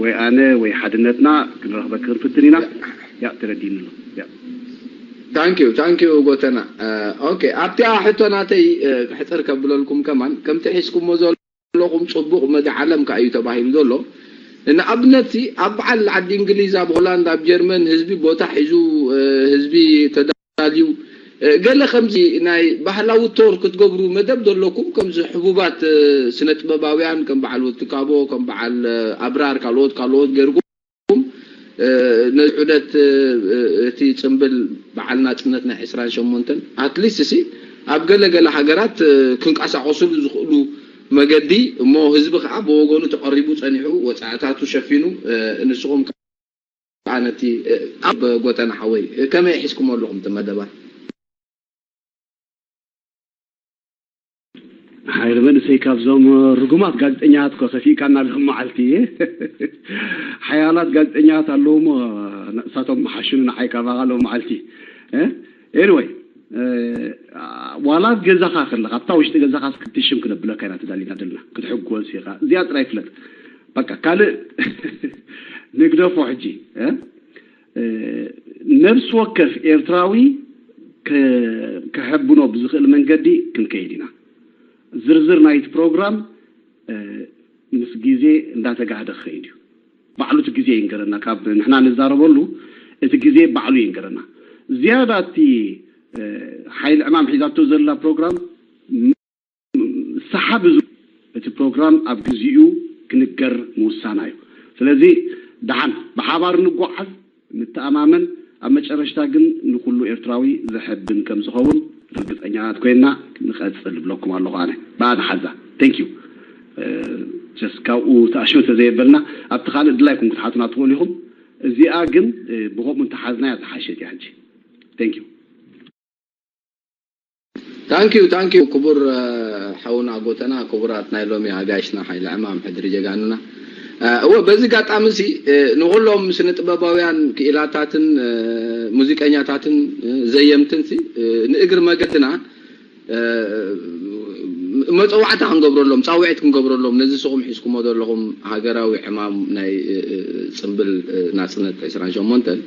ወይ ኣነ ወይ ሓድነትና ክንረኽበኪ ክንፍትን ኢና። ያ ተረዲእኒ ኣሎ። ያ ታንኪዩ ታንኪዩ ጎተና። ኦኬ፣ ኣብቲኣ ሕቶ ናተይ ሕፅር ከብለልኩም ከማን ከምቲ ሒዝኩሞ ዘለኹም ፅቡቕ መዲ ዓለም ከኣ እዩ ተባሂሉ ዘሎ። ንኣብነት ሲ ኣብ በዓል ዓዲ እንግሊዝ፣ ኣብ ሆላንድ፣ ኣብ ጀርመን ህዝቢ ቦታ ሒዙ ህዝቢ ተዳልዩ ገለ ከምዚ ናይ ባህላዊ ቶር ክትገብሩ መደብ ዘለኩም ከምዚ ሕቡባት ስነ ጥበባውያን ከም በዓል ወትካቦ ከም በዓል ኣብራር ካልኦት ካልኦት ገርኩም ነዚ ዑደት እቲ ጽምብል በዓል ናጽነት ናይ ዕስራን ሸሞንተን ኣትሊስት ሲ ኣብ ገለ ገለ ሃገራት ክንቀሳቐስሉ ዝኽእሉ መገዲ እሞ ህዝቢ ከዓ ብወገኑ ተቐሪቡ ጸኒሑ ወጻእታቱ ሸፊኑ ንስኹም ከዓ ነቲ ኣብ ጎተና ሓወይ ከመይ ሒዝኩም ኣለኹም እቲ መደባት? መንእሰይ ካብዞም ርጉማት ጋዜጠኛታት እኮ ከፊእካና ኣለኹም መዓልቲ። ሓያላት ጋዜጠኛታት ኣለዉ እሞ ንሳቶም መሓሹኒ ንዓይ ካባኻ ሎም መዓልቲ። ኤኒወይ፣ ዋላ ኣብ ገዛኻ ከለኻ ኣብታ ውሽጢ ገዛኻ ክትሽም ክነብለካ ኢና ተዳሊና ዘለና ክትሕጎስ ኢኻ። እዚኣ ጥራይ ፍለጥ። በቃ ካልእ ንግደፎ ሕጂ። ነብሲ ወከፍ ኤርትራዊ ከሕብኖ ብዝኽእል መንገዲ ክንከይድ ኢና። ዝርዝር ናይቲ ፕሮግራም ምስ ግዜ እንዳተጋህደ ክኸይድ እዩ። ባዕሉ እቲ ግዜ ይንገረና። ካብ ንሕና ንዛረበሉ እቲ ግዜ ባዕሉ ይንገረና። ዝያዳ እቲ ሓይሊ ዕማም ሒዛቶ ዘላ ፕሮግራም ሰሓቢ፣ እቲ ፕሮግራም ኣብ ግዚኡ ክንገር ምውሳና እዩ። ስለዚ ደሓን ብሓባር ንጓዓዝ፣ ንተኣማመን፣ ኣብ መጨረሽታ ግን ንኩሉ ኤርትራዊ ዘሐብን ከም ዝኸውን ርግጸኛታት ኮይና ንቐጽል እብለኩም ኣለኹ። ኣነ ብኣና ሓዛ። Thank you። ስ ካብኡ ተኣሽመ ተዘየበልና ኣብቲ ካልእ ድላይኩም ክትሓቱና ትኽእሉ ኢኹም። እዚኣ ግን ብኸምኡ እንተሓዝናያ ዝሓሸት እያ። ሕጂ thank you። Thank you thank you ክቡር ሓውና ጎተና፣ ክቡራት ናይ ሎሚ ኣጋይሽና ሓይለ ዕማም ሕድሪ ጀጋኑና። እወ፣ በዚ ጋጣሚ እዚ ንኩሎም ስነ ጥበባውያን ክኢላታትን ሙዚቀኛታትን ዘየምትን ሲ ንእግር መገድና መፀዋዕታ ክንገብረሎም፣ ፃውዒት ክንገብረሎም፣ ነዚ ስኹም ሒዝኩሞ ዘለኹም ሃገራዊ ዕማም ናይ ፅምብል ናፅነት ዕስራን ሸሞንተን